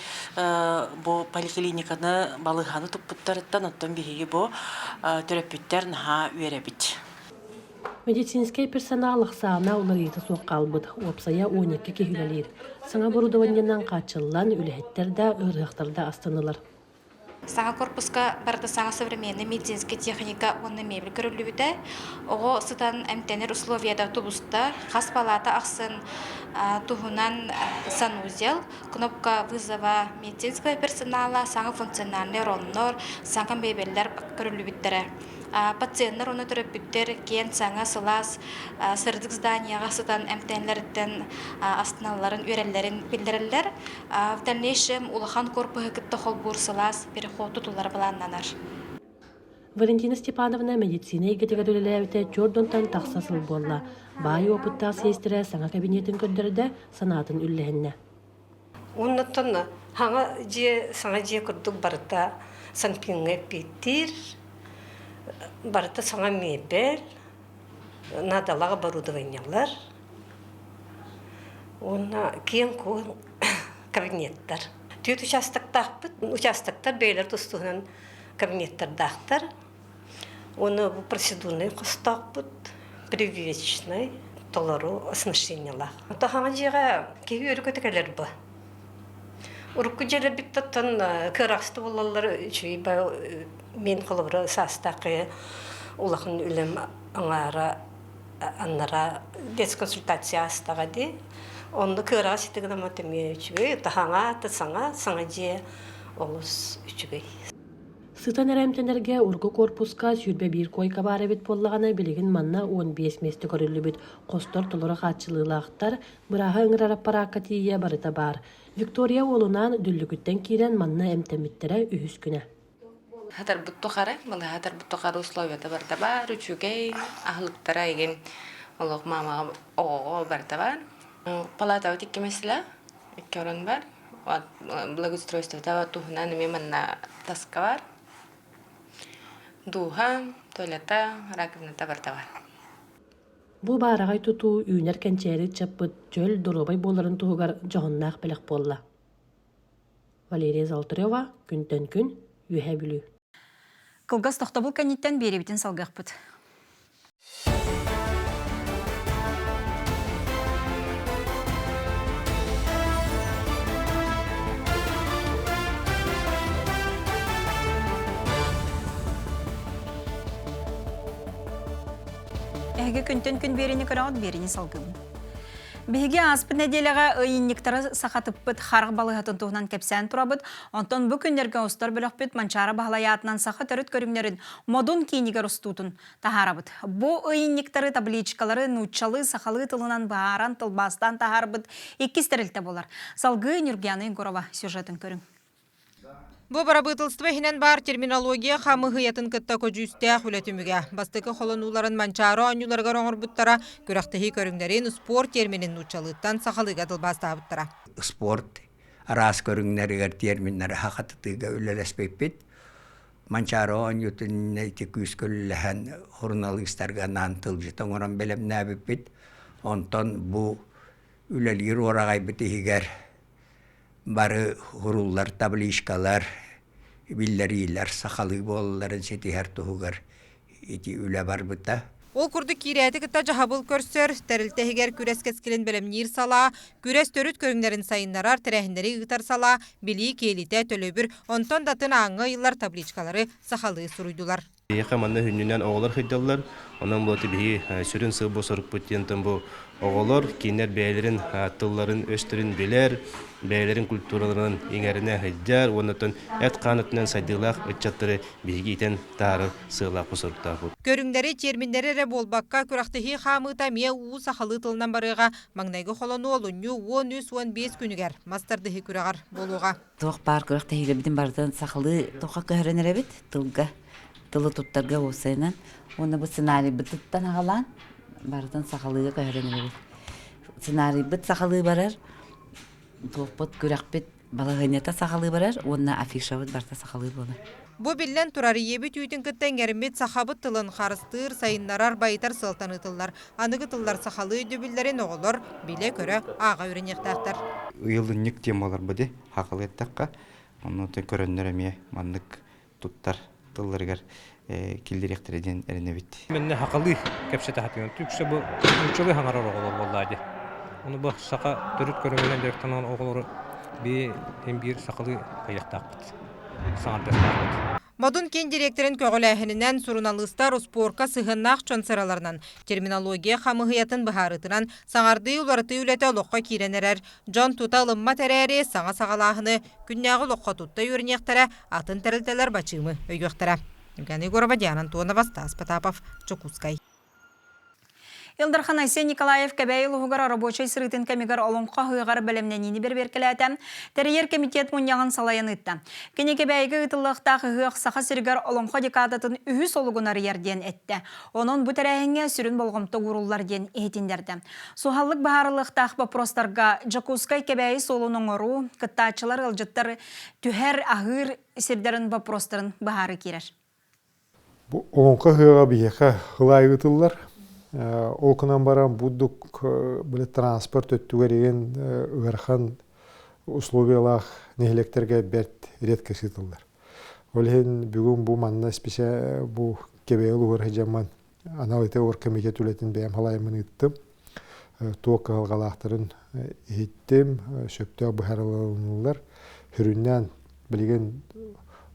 Speaker 22: бу поликлиниканы, балыыһаны туппуттарыттан оттон биһиги бу төрөппүттэр наһаа үөрэбит.
Speaker 21: Медицинскэй персонал ахсаана уларыйыыта суох хаалбыт, уопсайа 12 киһи үлэлиир. Саҥа оборудованиенан хааччыллан, үлэһиттэр да, ыарыһахтар да астыннылар.
Speaker 23: Саҥа корпуска барыта саҥа современный медицинскэй техника уонна мебель көрүллүбүтэ. Оҕо сытан эмтэнэр условията тубуста. Хас палата ахсын туһунан санузел, кнопка вызова медицинского персонала, саҥа функциональный роннор, саҥа мебеллэр көрүллүбүттэрэ. Пациеннар уонна төрөппүттэр киэн саҥа сылаас сырдык зданияҕа сытан эмтэнэллэриттэн астыналларын, үөрэллэрин биллэрэллэр. В дальнейшем улахан корпуһу кытта холбуур сылаас переход тутуллара былааннанар.
Speaker 21: Валентина Степановна медицина эйгэтигэр үлэлээбитэ түөрт тахса сыл буолла. Баай опыттаах сиэстэрэ саҥа кабинетын көрдөрдө, санаатын үллэһиннэ.
Speaker 24: Оннуттан хаҥа дьиэ, саҥа дьиэ курдук барыта санпиҥҥа эппиэттиир, барыта саҥа миэбэл, наадалаах оборудованиелар уонна киэҥ-куоҥ кабинеттар. Түөрт участоктаахпыт. Участоктар бэйэлэр тус-туһунан кабинеттардаахтар. Уонна бу процедурнай хостоохпут, прививочнай, толору оснащениелаах. Ото хаҥа дьиэҕэ киһи үөрэ-көтө кэлэр бу. Урукку дьиэлэрбит оттон кыараҕаста буолаллар үчүгэй мин холобура саастаах улахан үлэм аҥаара аннара детсконсультация аастаҕа дии. Онно кыараҕас ити гынаммат эмиэ үчүгэй. Таһаҥа, саҥа, саҥа дьиэ олус үчүгэй.
Speaker 21: Сытан эрэ эмтэнэргэ урукку куорпуска 21 куойка баар эбит буоллаҕына, билигин манна 15 миэстэ көрүллүбүт. Хостор толору хааччылыылаахтар, бырааһы ыҥырар аппараакка тиийэ барыта баар. Виктория уолунаан Дүллүкүттэн киирэн манна эмтэммиттэрэ үһүс күнэ.
Speaker 2: Хатарбыт тухары, балыһа хатарбыт тухары условията барыта баар, үчүгэй, аһылыктара игин олох маамаҕа оҕоҕо барыта баар. Палатабыт икки мэсилэ, икки орон бар. Благоустройствота туһунан эмиэ манна таска бар. Дууһа, туалета, раковината барыта бар.
Speaker 21: Бу баараҕай тутуу үүнэр кэнчээри ыччаппыт чөл доруобай буоларын туһугар дьоһуннаах бэлэх буолла. Валерия Золотарева, Күнтэн күн, Үөһээ Бүлүү.
Speaker 1: Кылгас тохтобул кэнниттэн биэрэбитин салгыахпыт. Эһиги күнтэн күн биэрэни көрөҕүт, биэрэни салгыбын. Биһиги ааспыт нэдиэлэҕэ ыйынньыктары сахатыппыт харах балыыһатын туһунан кэпсээн турабыт. Онтон бу күннэргэ устар бөлөхпүт Манчаары Баһылай аатынан саха төрүт көрүҥнэрин Модун киинигэр устуутун таһаарабыт. Бу ыйынньыктары, табличкалары нууччалыы, сахалыы тылынан быһааран, тылбаастаан таһаарбыт иккис тэрилтэ буолар. Салгыы Нюргиана Егорова сюжетын көрүҥ.
Speaker 5: Бу бырабыыталыстыба иһинэн баар терминология хамыыһыйатын кытта көдьүүстээх үлэ түмүгэ. Бастакы холонууларын Манчаары оонньууларыгар оҥорбуттара, күрэхтэһии көрүҥнэрин спорт терминин нууччалыыттан сахалыыга тылбаастаабыттара.
Speaker 6: Спорт араас көрүҥнэригэр терминнэри хахатытыыга үлэлэспиппит. Манчаары оонньуутун ити күүскэ үлэлэһэн суруналыыстарга анаан тылдьыт оҥорон бэлэмнээбиппит. Онтон бу үлэлиир уораҕайбыт иһигэр бары уһуруллар табличкалар, биллэриилэр сахалыы буолалларын ситиһэр туһугар ити үлэ барбыта.
Speaker 5: Ол курдук киирээти кытта дьаһабыл көрсөр, тэрилтэ иһигэр күрэс кэскилин бэлэмниир салаа, күрэс төрүт көрүҥнэрин сайыннарар, тэрээһиннэри ыытар салаа, билии киэлитэ, төлөбүр, онтон да атын ааҥҥа ыйыллар табличкалары сахалыы суруйдулар.
Speaker 8: Биһиэхэ манна сүнньүнэн оҕолор сылдьаллар. Онон бу биһиги сүрүн сыал сорукпут диэн бу оҕолор кинилэр бэйэлэрин тылларын, өстөрүн билэр, бэйэлэрин культураларын иҥэринэ сылдьар уонна эт-хаан өттүнэн сайдыылаах ыччаттары биһиги иитэн таһаарар сыаллаах соруктаахпыт.
Speaker 5: Көрүҥнэри, терминнэри эрэ буолбакка, күрэхтэһии хаамыыта эмиэ уу сахалыы тылынан барыаҕа. Маҥнайгы холонуу олунньу 13-15 күнүгэр мас тардыһыы күрэҕэр буолуоҕа.
Speaker 12: Туох баар күрэхтэһиилэрбитин барытын сахалыы туохха көһөрөн эрэбит тылга, тылы туттарга уопсайынан уонна бу сценарийбытыттан аҕалаан барытын сахалыыга көһөрөн эрэбит. Сценарийбыт сахалыы барар, туохпут күрэхпит балаһыанньата сахалыы барар уонна афишабыт барыта сахалыы буолар.
Speaker 5: Бу биллэн турар, ийэбит үүтүн кытта иҥэриммит сахабыт тылын харыстыыр, сайыннарар, байытар сыалтан ыытыллар. Аныгы тыллар сахалыы өйдөбүллэрин оҕолор билэ-көрө, ааҕа үөрэниэхтээхтэр.
Speaker 25: Ыйылынньык темалар быды хахалы эттэххэ, онно көрөннөр эмиэ маннык туттар тылларыгар киллэриэхтэрэ диэн эрэнэбит.
Speaker 26: Мэннэ хахалыы кэпсэтэ сатыыр. Үксэ бу нууччалыы хаҥарар оҕолор буоллаа дии. Ону бу саха төрүт көрүҥүнэн дьарыктанан оҕолору би биир сахалыы хайыахтаахпыт, саҥардыахтаахпыт.
Speaker 5: Модун киин дириэктэрин көҕүлээһининэн суруналыыстар успуорка сыһыаннаах дьон сыраларынан, терминология хамыыһыйатын быһаарыытынан саҥардыы уларытыы үлэтэ олоххо киирэн эрэр. Дьон тута ылыммат эрээри, саҥа саҕалааһыны күннээҕи олоххо тутта үөрэниэхтэрэ, атын тэрилтэлэр бачыымы өйүөхтэрэ. Евгения Егорова, Диана Антонова, Стас Потапов, Дьокуускай.
Speaker 1: Ил Дархан Айсен Николаев Кэбээйи улууһугар рабочай сырыытын кэмигэр олоҥхо ыһыаҕар бэлэмнэниини бэрэбиэркэлээтэ, тэрийэр кэмитиэт мунньаҕын салайан ыытта. Кини Кэбээйигэ ыытыллыахтаах ыһыах Саха сиригэр олоҥхо декадатын үһүс олугун арыйар диэн эттэ. Онон бу тэрээһиҥҥэ сүрүн болҕомто ууруллар диэн иһитиннэрдэ. Суһаллык быһаарыллыахтаах боппуруостарга Дьокуускай Кэбээйи суолун оҥоруу, кыттааччылар ыалдьыттар түһэр, аһыыр сирдэрин боппуруостарын быһаарыы киирэр.
Speaker 4: Бу олоҥхо ыһыаҕа биһиэхэ хылаай ыытыллар. Ол гынан баран бурдук били транспорт өттүгэр игин ыарахан условиялаах нэһилиэктэргэ бэрт редко ыытыллар. Ол иһин бүгүн бу манна бу Кэбээйи улууһугар сылдьаммын анал ити оргкомитет үлэтин бэйэм халайаммын ыыттым. Туох кыһалҕалаахтарын иһиттим, сөптөөх быһаарылыннылар. Сүрүннээн билигин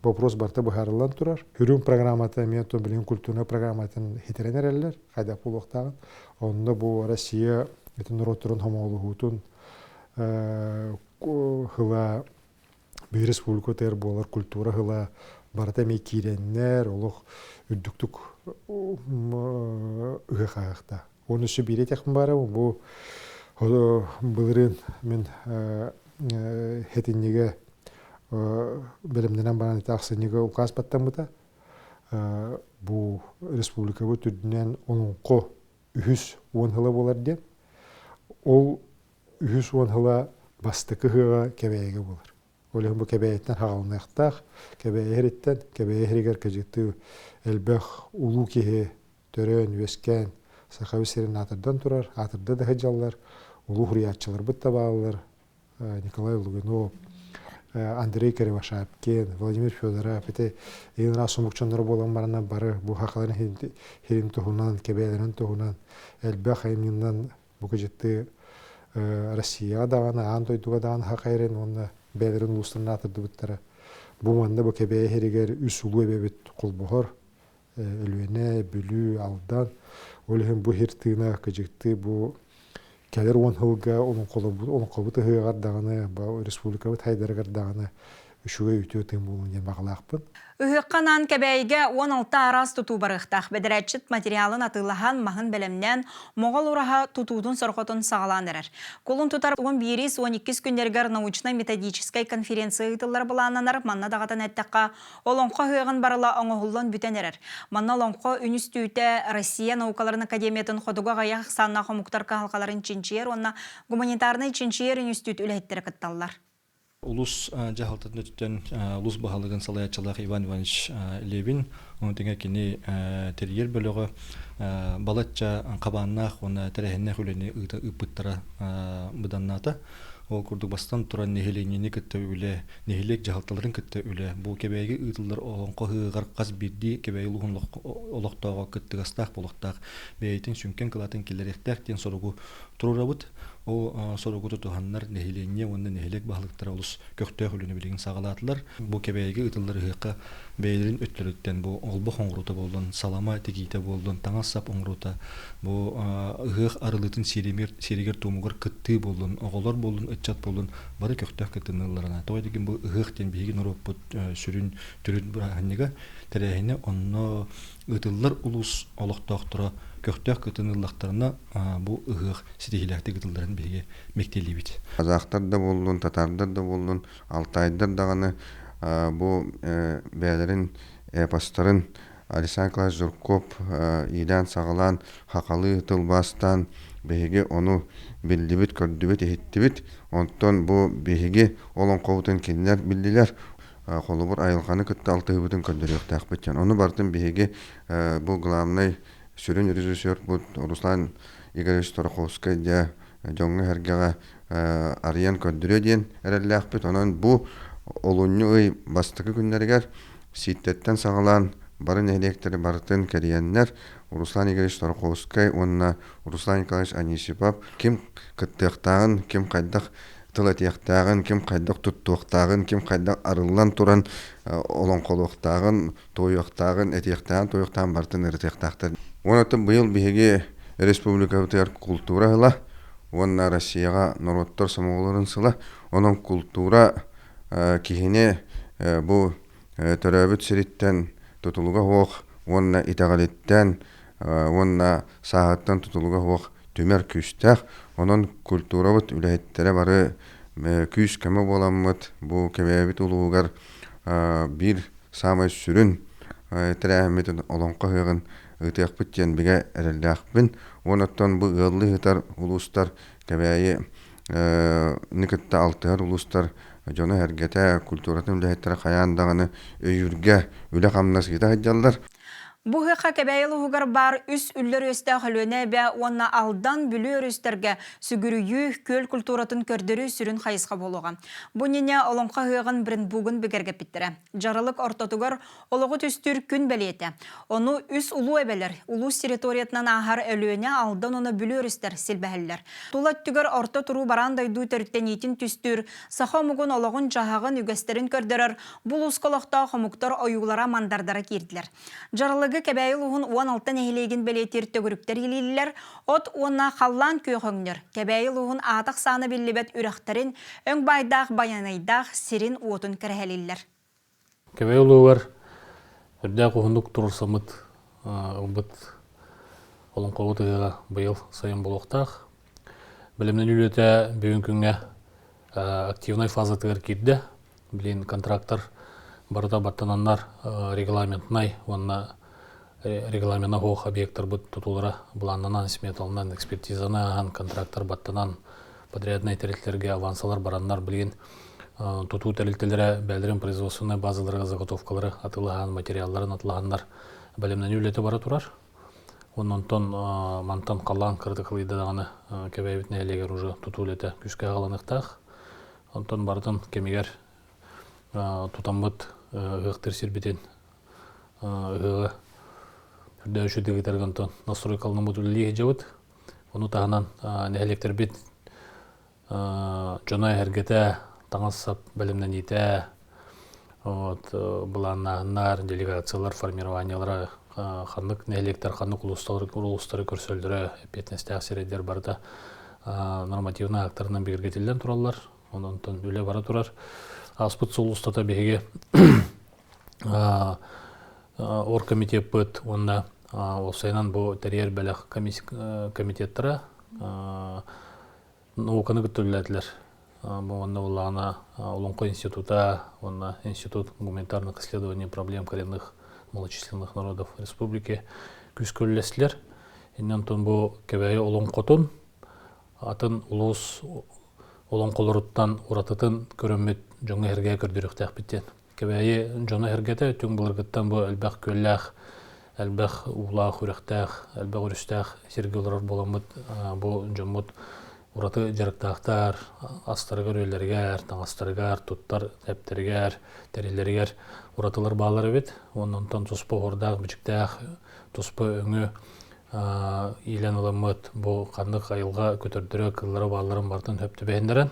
Speaker 4: вопрос барыта быһаарыллан турар. Үрүҥ программата эмиэ билигин культурнай программатын хитэрэн эрэллэр, хайдах буолуохтааҕын. Онно бу Россия ити норуоттарын хомоҕолоһуутун хыла биир республика тыгар буолар культура хыла барыта эмиэ киирэннэр олох үрдүктүк ыһыахаахта. Оны өссө биир этиэхпин баара бу былырыын мин хэтинньигэ бэлэмнэнэн баран ити ахсынньыга указ баттаммыта. Бу республикабыт үрдүнэн олоҥхо үһүс уон сыла буолар диэн. Ол үһүс уон сыла бастакы ыһыаҕа Кэбээйигэ буолар. Ол иһин бу Кэбээйиттэн хаҕалыныахтаах. Кэбээйи иһириттэн, Кэбээйи иһиригэр кыдьыктыы элбэх улуу киһи төрөөн, үөскээн, Сахабыт сирин аатырдан турар, аатырда да сылдьаллар, улуу суруйааччыларбыт да бааллар, Николай Лугинов, Андрей Кривошапкин, Владимир Федоров, ити иин сомукчоннор буолан баранна бары бу хахаларын хирин туһунан, кэбээлэрин туһунан элбэх айымньынан бу кыдьыттыы Россияҕа даҕаны, аан дойдуга даҕаны хахайрын уонна бэйэлэрин улуустарын аатырдыбыттара. Бу манна бу Кэбээйи иһиригэр үс улуу эбэбит холбоһор Өлүөнэ, Бүлүү, Алдан. Ол иһин бу сир тыына кыдьыктыы бу кэлэр уон сылга олоҥхобут ыһыаҕар даҕаны, республикабыт хайдарыгар даҕаны үчүгэй үтүө тыын буолуон диэн баҕалаахпын.
Speaker 1: Ыһыахха анаан Кэбээйигэ 16 араас тутуу барыахтаах. Бэдэрээтчит материалын атыылаһан, маһын бэлэмнээн, Моҕол ураһа тутуутун сорҕотун саҕалаан эрэр. Кулун тутар 11-ис 12-ис күннэригэр научнай-методическай конференция ыытыллар былааннанар. Манна даҕатан эттэххэ, Олоҥхо ыһыаҕын барыла оҥоһуллан бүтэн эрэр. Манна Олоҥхо үнүстүүтэ Россия наукаларын академиятын хотугу аҕыйах ахсааннаах омуктар кыһалҕаларын чинчийэр уонна гуманитарнай чинчийэр үнүстүүт үлэһиттэрэ кытталлар.
Speaker 7: Улус дьаһалтатын өттүттэн улус баһылыгын салайааччылаах Иван Иванович Левин, ону тэҥэ кини тэрийэр бөлөҕө балачча хабааннаах уонна тэрээһиннээх үлэни ыыппыттара быданнаата. Ол курдук бастан туран нэһилиэнньэни кытта үлэ, нэһилиэк дьаһалталарын кытта үлэ, бу Кэбээйигэ ыытыллар олоҥхо ыһыаҕар хас биирдии Кэбээйи улууһун олохтооҕо кыттыгастаах буолуохтаах, бэйэтин сүҥкэн кылаатын киллэриэхтээх диэн соругу туруорабыт. Ол соругу тутуһаннар нэһилиэнньэ уонна нэһилиэк баһылыктара олус көхтөөх үлэни билигин саҕалаатылар. Бу Кэбээйигэ ыытыллар ыһыахха бэйэлэрин өттүлэриттэн бу олбох оҥоруута буоллун, салама тигиитэ буоллун, таҥас-сап оҥоруута, бу ыһыах арылыытын сиэригэр-туомугар кыттыы буоллун, оҕолор буоллун, ыччат буоллун бары көхтөөх кыттыныылларына. Тоҕо диэки бу ыһыах диэн биһиги норуоппут сүрүн төрүт бырааһынньыга тэрээһинэ онно ыытыллар улуус олохтоохторо көхтөөх кыттыныыллахтарына бу ыһыах ситиһиилээхтик ыытылларын биһиги мэктиэлиибит.
Speaker 9: Казахтар да буоллун, татаардар да буоллун, алтайдар даҕаны бу бэйэлэрин эпостарын Александр Николаевич Жирков иилээн-саҕалаан хахалыы тылбаастаан биһиги ону биллибит, көрдүбүт, иһиттибит. Онтон бу биһиги олоҥхобутун кинилэр биллилэр. Холобур, айылҕаны кытта алтыһыыбытын көрдөрүөхтээхпит диэн. Ону барытын биһиги бу главнай сүрүн режиссербут Руслан Игоревич Тараховскай дьэ дьоҥҥо-сэргэҕэ арыйан көрдөрүө диэн эрэллээхпит. Онон бу олунньу ый бастакы күннэригэр Сииттэттэн саҕалаан бары нэһилиэктэри барытын кэрийэннэр Руслан Игоревич Тараховскай уонна Руслан Николаевич Анисипов ким кыттыахтааҕын, ким хайдах тыл этиэхтээҕин, ким хайдах туттуохтааҕын, ким хайдах арыллан туран олоҥхолуохтааҕын, туойуохтааҕын, этиэхтээҕин, туойуохтааҕын барытын ырытыахтаахтар. Уонна быйыл биһиги республикабытыгар култуура сыла уонна Россияҕа норуоттар сомоҕолорун сыла. Онон култуура киһини бу төрөөбүт сириттэн тутулуга суох уонна итэҕэлиттэн уонна сааһыттан тутулуга суох түмэр күүстээх. Онон культурабыт үлэһиттэрэ бары күүс-көмө буоламмыт бу Кэбээбит улууһугар биир саамай сүрүн тэрээһиммитин Олоҥхо ыһыаҕын ыытыахпыт диэн бигэ эрэллээхпин. Уонна оттон бу ыаллыы сытар улуустар Кэбээйи кытта алтыһар улуустар дьоно-сэргэтэ, культуратын үлэһиттэрэ хайаан даҕаны өйүүргэ үлэ-хамнас ыыта сылдьаллар.
Speaker 1: Бу ыһыахха Кэбээйи улууһугар баар үс үллэр үөстээх Өлүөнэ эбэ уонна Алдан, Бүлүү өрүстэргэ сүгүрүйүү, күөл культуратын көрдөрүү сүрүн хайысха буолуоҕа. Бу иннинэ Олоҥхо ыһыаҕын брендбугун бигэргэппиттэрэ. Дьаралык ортотугар олоҕу түстүүр күн бэлиэтэ. Ону үс улуу эбэлэр, улуус территориятынан ааһар Өлүөнэ, Алдан уонна Бүлүү өрүстэр силбэһэллэр. Тула өттүгэр орто туруу бараан дойду төрүттэниитин түстүүр, саха омугун олоҕун-дьаһаҕын, үгэстэрин көрдөрөр Бу улууска олохтоох омуктар ойуулара мандардара киирдилэр. Дьаралыгы Кэбээйи улууһун 16 нэһилиэгин бэлиэтиир төгүрүктэр иилииллэр, от уонна халлаан күөх өҥнөр, Кэбээйи улууһун аата-ахсаана биллибэт үрэхтэрин, өҥ баайдаах байанайдаах сирин-уотун кэрэһэлииллэр.
Speaker 10: Кэбээйи улууһугар үрдээх уһуннук туруорсаммыт ылбыт олоҥхобут ыһыаҕа быйыл сайын буолуохтаах. Бэлэмнэнии үлэтэ бүгүн күҥҥэ активнай фазатыгар киирдэ. Билин контрактар барыта баттананнар регламентнай уонна регламена суох объекттарбыт тутуулара былааннанан, сметаланан, экспертизаны ааһан, контрактар баттанан, подряднай тэрилтэлэргэ авансалар бараннар билигин тутуу тэрилтэлэрэ бэйэлэрин производственнай базаларыгар заготовкалары атыылаһан, материалларын атылаһаннар бэлэмнэнии үлэтэ бара турар. Онтон мантан халлаан кыратык кылыйда даҕаны Кэбээбит нэһилиэгэр уже тутуу үлэтэ күүскэ аҕаланыахтаах. Онтон барытын кэмигэр тутаммыт ыһыахтыыр сирбитин ыһыаҕы үрдээччи ыытарга онтон настройкаланаммыт үлэлии сылдьабыт. Ону таһынан нэһилиэктэрбит дьоно эһэргэтэ, таҥас-сап бэлэмнэниитэ, вот, былааннааһыннар, делегациялар формированиелара ханнык нэһилиэктэр ханнык улуустары көрсөллөрө, эппиэтинэстээх сирэйдэр барыта нормативнай актарынан бигэргэтиллэн тураллар. Онон үлэ бара турар. Ааспыт сыл устата биһиги оргкомитеппыт уонна уопсайынан бу тэрийэр бэлэх комитеттара науканы кытта үлэлээтилэр. Бу уонна буоллаҕына Олоҥхо института уонна Институт гуманитарных исследований проблем коренных малочисленных народов республики күүскэ үлэлэстилэр. Инньэ онтон бу Кэбээйи олоҥхотун атын улуус олоҥхолоруттан уратытын көрөммүт дьоҥҥо-сэргэҕэ көрдөрүөхтээхпит диэн. Кэбээйи дьоно-сэргэтэ түҥ былыргыттан бу элбэх күөллээх, элбэх уулаах, үрэхтээх, элбэх өрүстээх сиргэ олорор буоламмыт бу дьоммут ураты дьарыктаахтар, астарыгар-үөллэригэр, таҥастарыгар, туттар эптэригэр, тэриллэригэр уратылар бааллар эбит. Уонна онтон туспа оһуордаах-бичиктээх, туспа өҥү иилэн ыламмыт бу ханнык айылҕа көтөрдөрө, кыыллара баалларын барытын сөп түбэһиннэрэн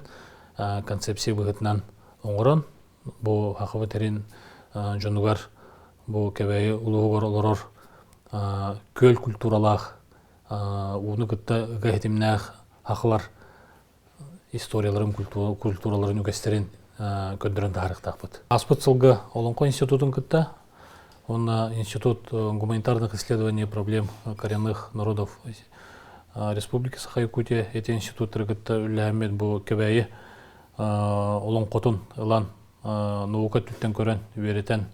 Speaker 10: концепция быһыытынан оҥорон бу Сахабыт сирин дьонугар бу Кэбээйи улууһугар олорор күөл культуралаах ууну кытта ыга ситимнээх сахалар историяларын, культураларын, үгэстэрин көрдөрөн таһаарыахтаахпыт. Ааспыт сылга Олоҥхо институтун кытта уонна Институт гуманитарных исследований проблем коренных народов Республики Саха-Якутия эти институттары кытта үлэлэһэммит бу Кэбээйи олоҥхотун ылан наука өттүттэн көрөн үөрэтэн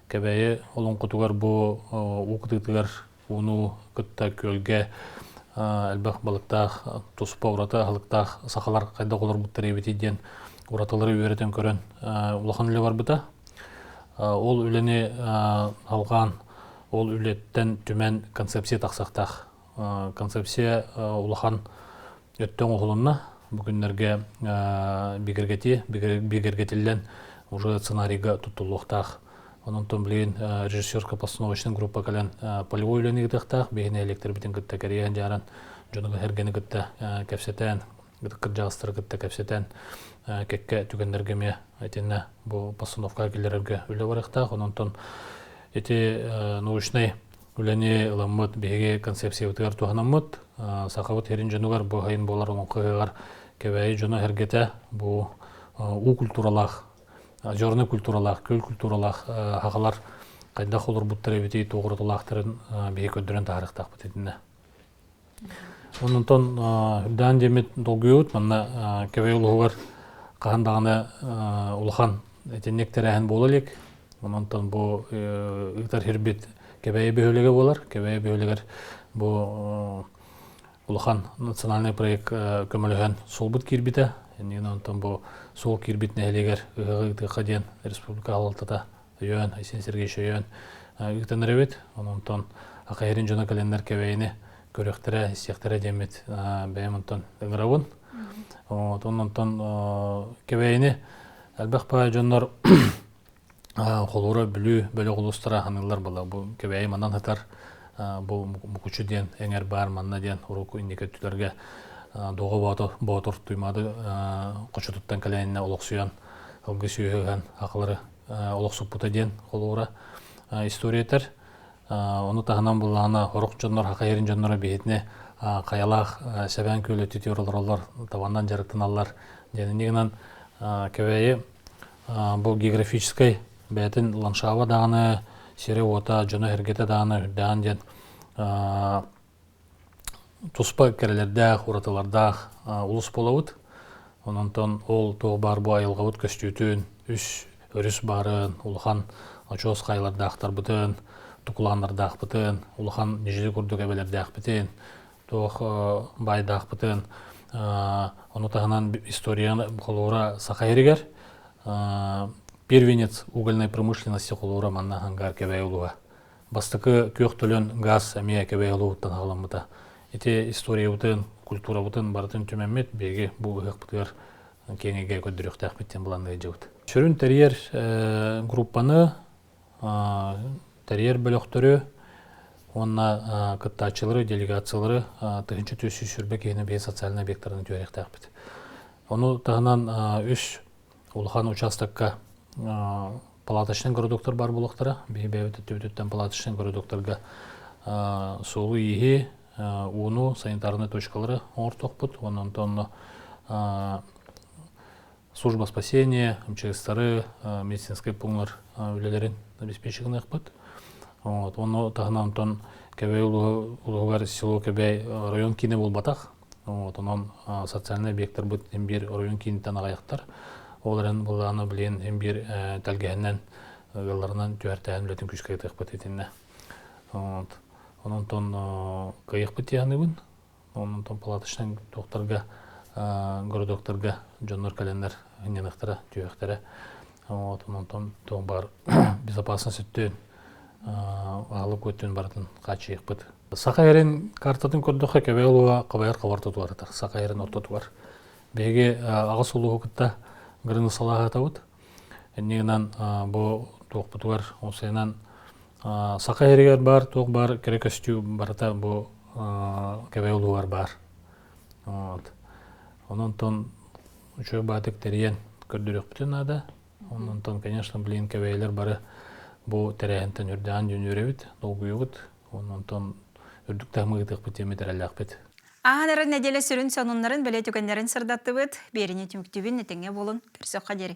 Speaker 10: Кэбээйи олоҥхотугар бу уу кытыытыгар ууну кытта күөлгэ элбэх балыктаах туспа ураты аһылыктаах сахалар хайдах олорбуттар эбитий диэн уратылары үөрэтэн көрөн улахан үлэ барбыта. Ол үлэни алҕаан ол үлэттэн түмэн концепция тахсахтаах. Концепция улахан өттө оҥоһулунна. Бу күннэргэ бигэргэтии, бигэргэтиллэн уже сценарийга туттуллуохтаах. Онон билигин режиссерка-постановочный группа кэлэн полевой үлэни ыытыахтаах. Биһи нэһилиэктэрбитин кытта кэрийэн дьааран, дьону эргэни кытта кэпсэтэн, кырдьаҕастары кытта кэпсэтэн, кэккэ түгэннэргэ эмиэ итиннэ бу постановкаҕа киллэрэргэ үлэ барыахтаах. Онон ити научнай үлэни ыламмыт биһиги концепциябытыгар туһанаммыт сахабыт сирин дьонугар бу сайын буолар олоҥхо ыһыаҕар Кэбээйи дьоно-сэргэтэ бу уу культуралаах озерный культуралаах күөл культуралаах сахалар хайдах олорбуттар эбитий туох уратылаахтарын биһиги көрдөрөн таһаарыахтаахпыт итиннэ. Онтон үрдээн диэммит долгуйубут манна Кэбээйи улууһугар хаһан даҕаны улахан итинник тэрээһин буола илик. Онтон бу ыытар сирбит Кэбээйи бөһүөлэгэ буолар. Кэбээйи бөһүөлэгэр бу улахан национальный проект көмөлөһөн суолбут киирбитэ. Иннигин онтон бу суол киирбит нэһилиэгэр ыһыаҕы ыытыахха диэн республика салалтата өйөөн, Айсен Сергеевич өйөөн ыытан эрэбит. Онон Акайырын дьоно кэлэннэр кэбэйини көрүөхтэрэ, истиэхтэрэ диэммит бэйэм онтон ыҥырабын. Онтон кэбэйини элбэх баай дьоннор холуура Бүлүү бөлөх улуустара ханыыллар була. Бу Кэбээйи манан сытар бу Мукучу диэн эҥэр баар манна диэн уруку инники өттүлэргэ Дуоҕа Боотур Боотур Туймаады хочотуттан кэлээннэ олохсуйан ылгы сүөһү ыһан акылары олохсуппута диэн холуура история этэр. Ону таһынан буллаҕына орох дьоннор хахайырын дьонноро биһитини хайалаах сэбээн күөлү түтүөр олороллор, табаннан дьарыктаналлар диэн иннигинэн Кэбээйи Бу географическай бэйэтин ландшафа даҕаны, сирэ-уота, дьоно-сэргэтэ даҕаны үрдээн диэн туспа кэрэлэрдээх, уратылардаах улус буолабыт. Онон ол туох баар бу айылҕабыт көстүүтүн, үс өрүс баарын, улахан очуос хайалардаахтарбытын, тукулааннардаахпытын, улахан ньидьили курдук эбэлэрдээхпитин, туох баайдаахпытын, ону таһынан историяны холуура Саха сиригэр первенец угольной промышленности холуура манна Хангар Кэбээйи улууһа. Бастакы күөх төлөн газ эмиэ Кэбээйи улууһуттан аҕаламмыта. Ити историябытын, культурабытын барытын түмэммит биһиги бу ыһыахпытыгар киэҥ эйгэ көрдөрүөхтээхпит диэн былаанныыр Сүрүн тэрийэр группаны тэрийэр бөлөхтөрү уонна кыттааччылары, делегациялары 1420 киһини биһи социальнай объектарынан түһэриэхтээхпит. Ону таһынан үс улахан участокка палаточный городоктор бар буолуохтара. Биһи бэйэбит өттүбүтүттэн палаточный городоктарга суолу-ииһи, ууну, санитарнай точкалары оҥортуохпут. Уонна онтон служба спасения, МЧСтары, медицинскэй пунктар үлэлэрин обеспечи гыныахпыт. Вот, ону таһынан онтон Кэбэй улууһугар село Кэбэй район киинэ буолбатах. Вот, онон социальный объекттарбыт биир оройуон кииниттэн аҕыйахтар. Ол эрэн былааны билигин эн биир тэлгэһинэн ыалларынан түһэртээн үлэтин күүскэ ыытыахпыт итиннэ. Вот. Онон кыайыахпыт дии саныыбын. Онтон палаточнай туохтарга, городоктарга дьоннор кэлэннэр ынньаныахтара, түһүөхтэрэ. Вот, онтон туох баар безопасность өттүн, аһылык өттүн барытын хааччыйыахпыт. Саха эрин картатын көрдөххө Кэбээ улууһа хабайар хабар тутуар Саха эрин ортотугар. Биһиги аҕыс улууһу кытта границалаһатабыт. Иннигинэн бу туохпутугар осайынан Саха сиригэр баар туох баар кэрэ көстүү барыта бу Кэбэй улууһугар баар. Вот. Онон үчүгэй баатык тэрийэн көрдөрүөхпүтүн наада. Онон конечно, блин, кэбэйэлэр бары бу тэрээһинтэн үрдээн дьүнүөрэбит, долгуйубут. Онон үрдүк таһымы ыытыахпыт диэммит эрэллээхпит.
Speaker 1: Ааһан эрэр нэдиэлэ сүрүн сонуннарын, бэлиэ түгэннэрин сырдаттыбыт. Биэриини түмүктүүбүн, этэҥҥэ буолун, көрсөххө диэри.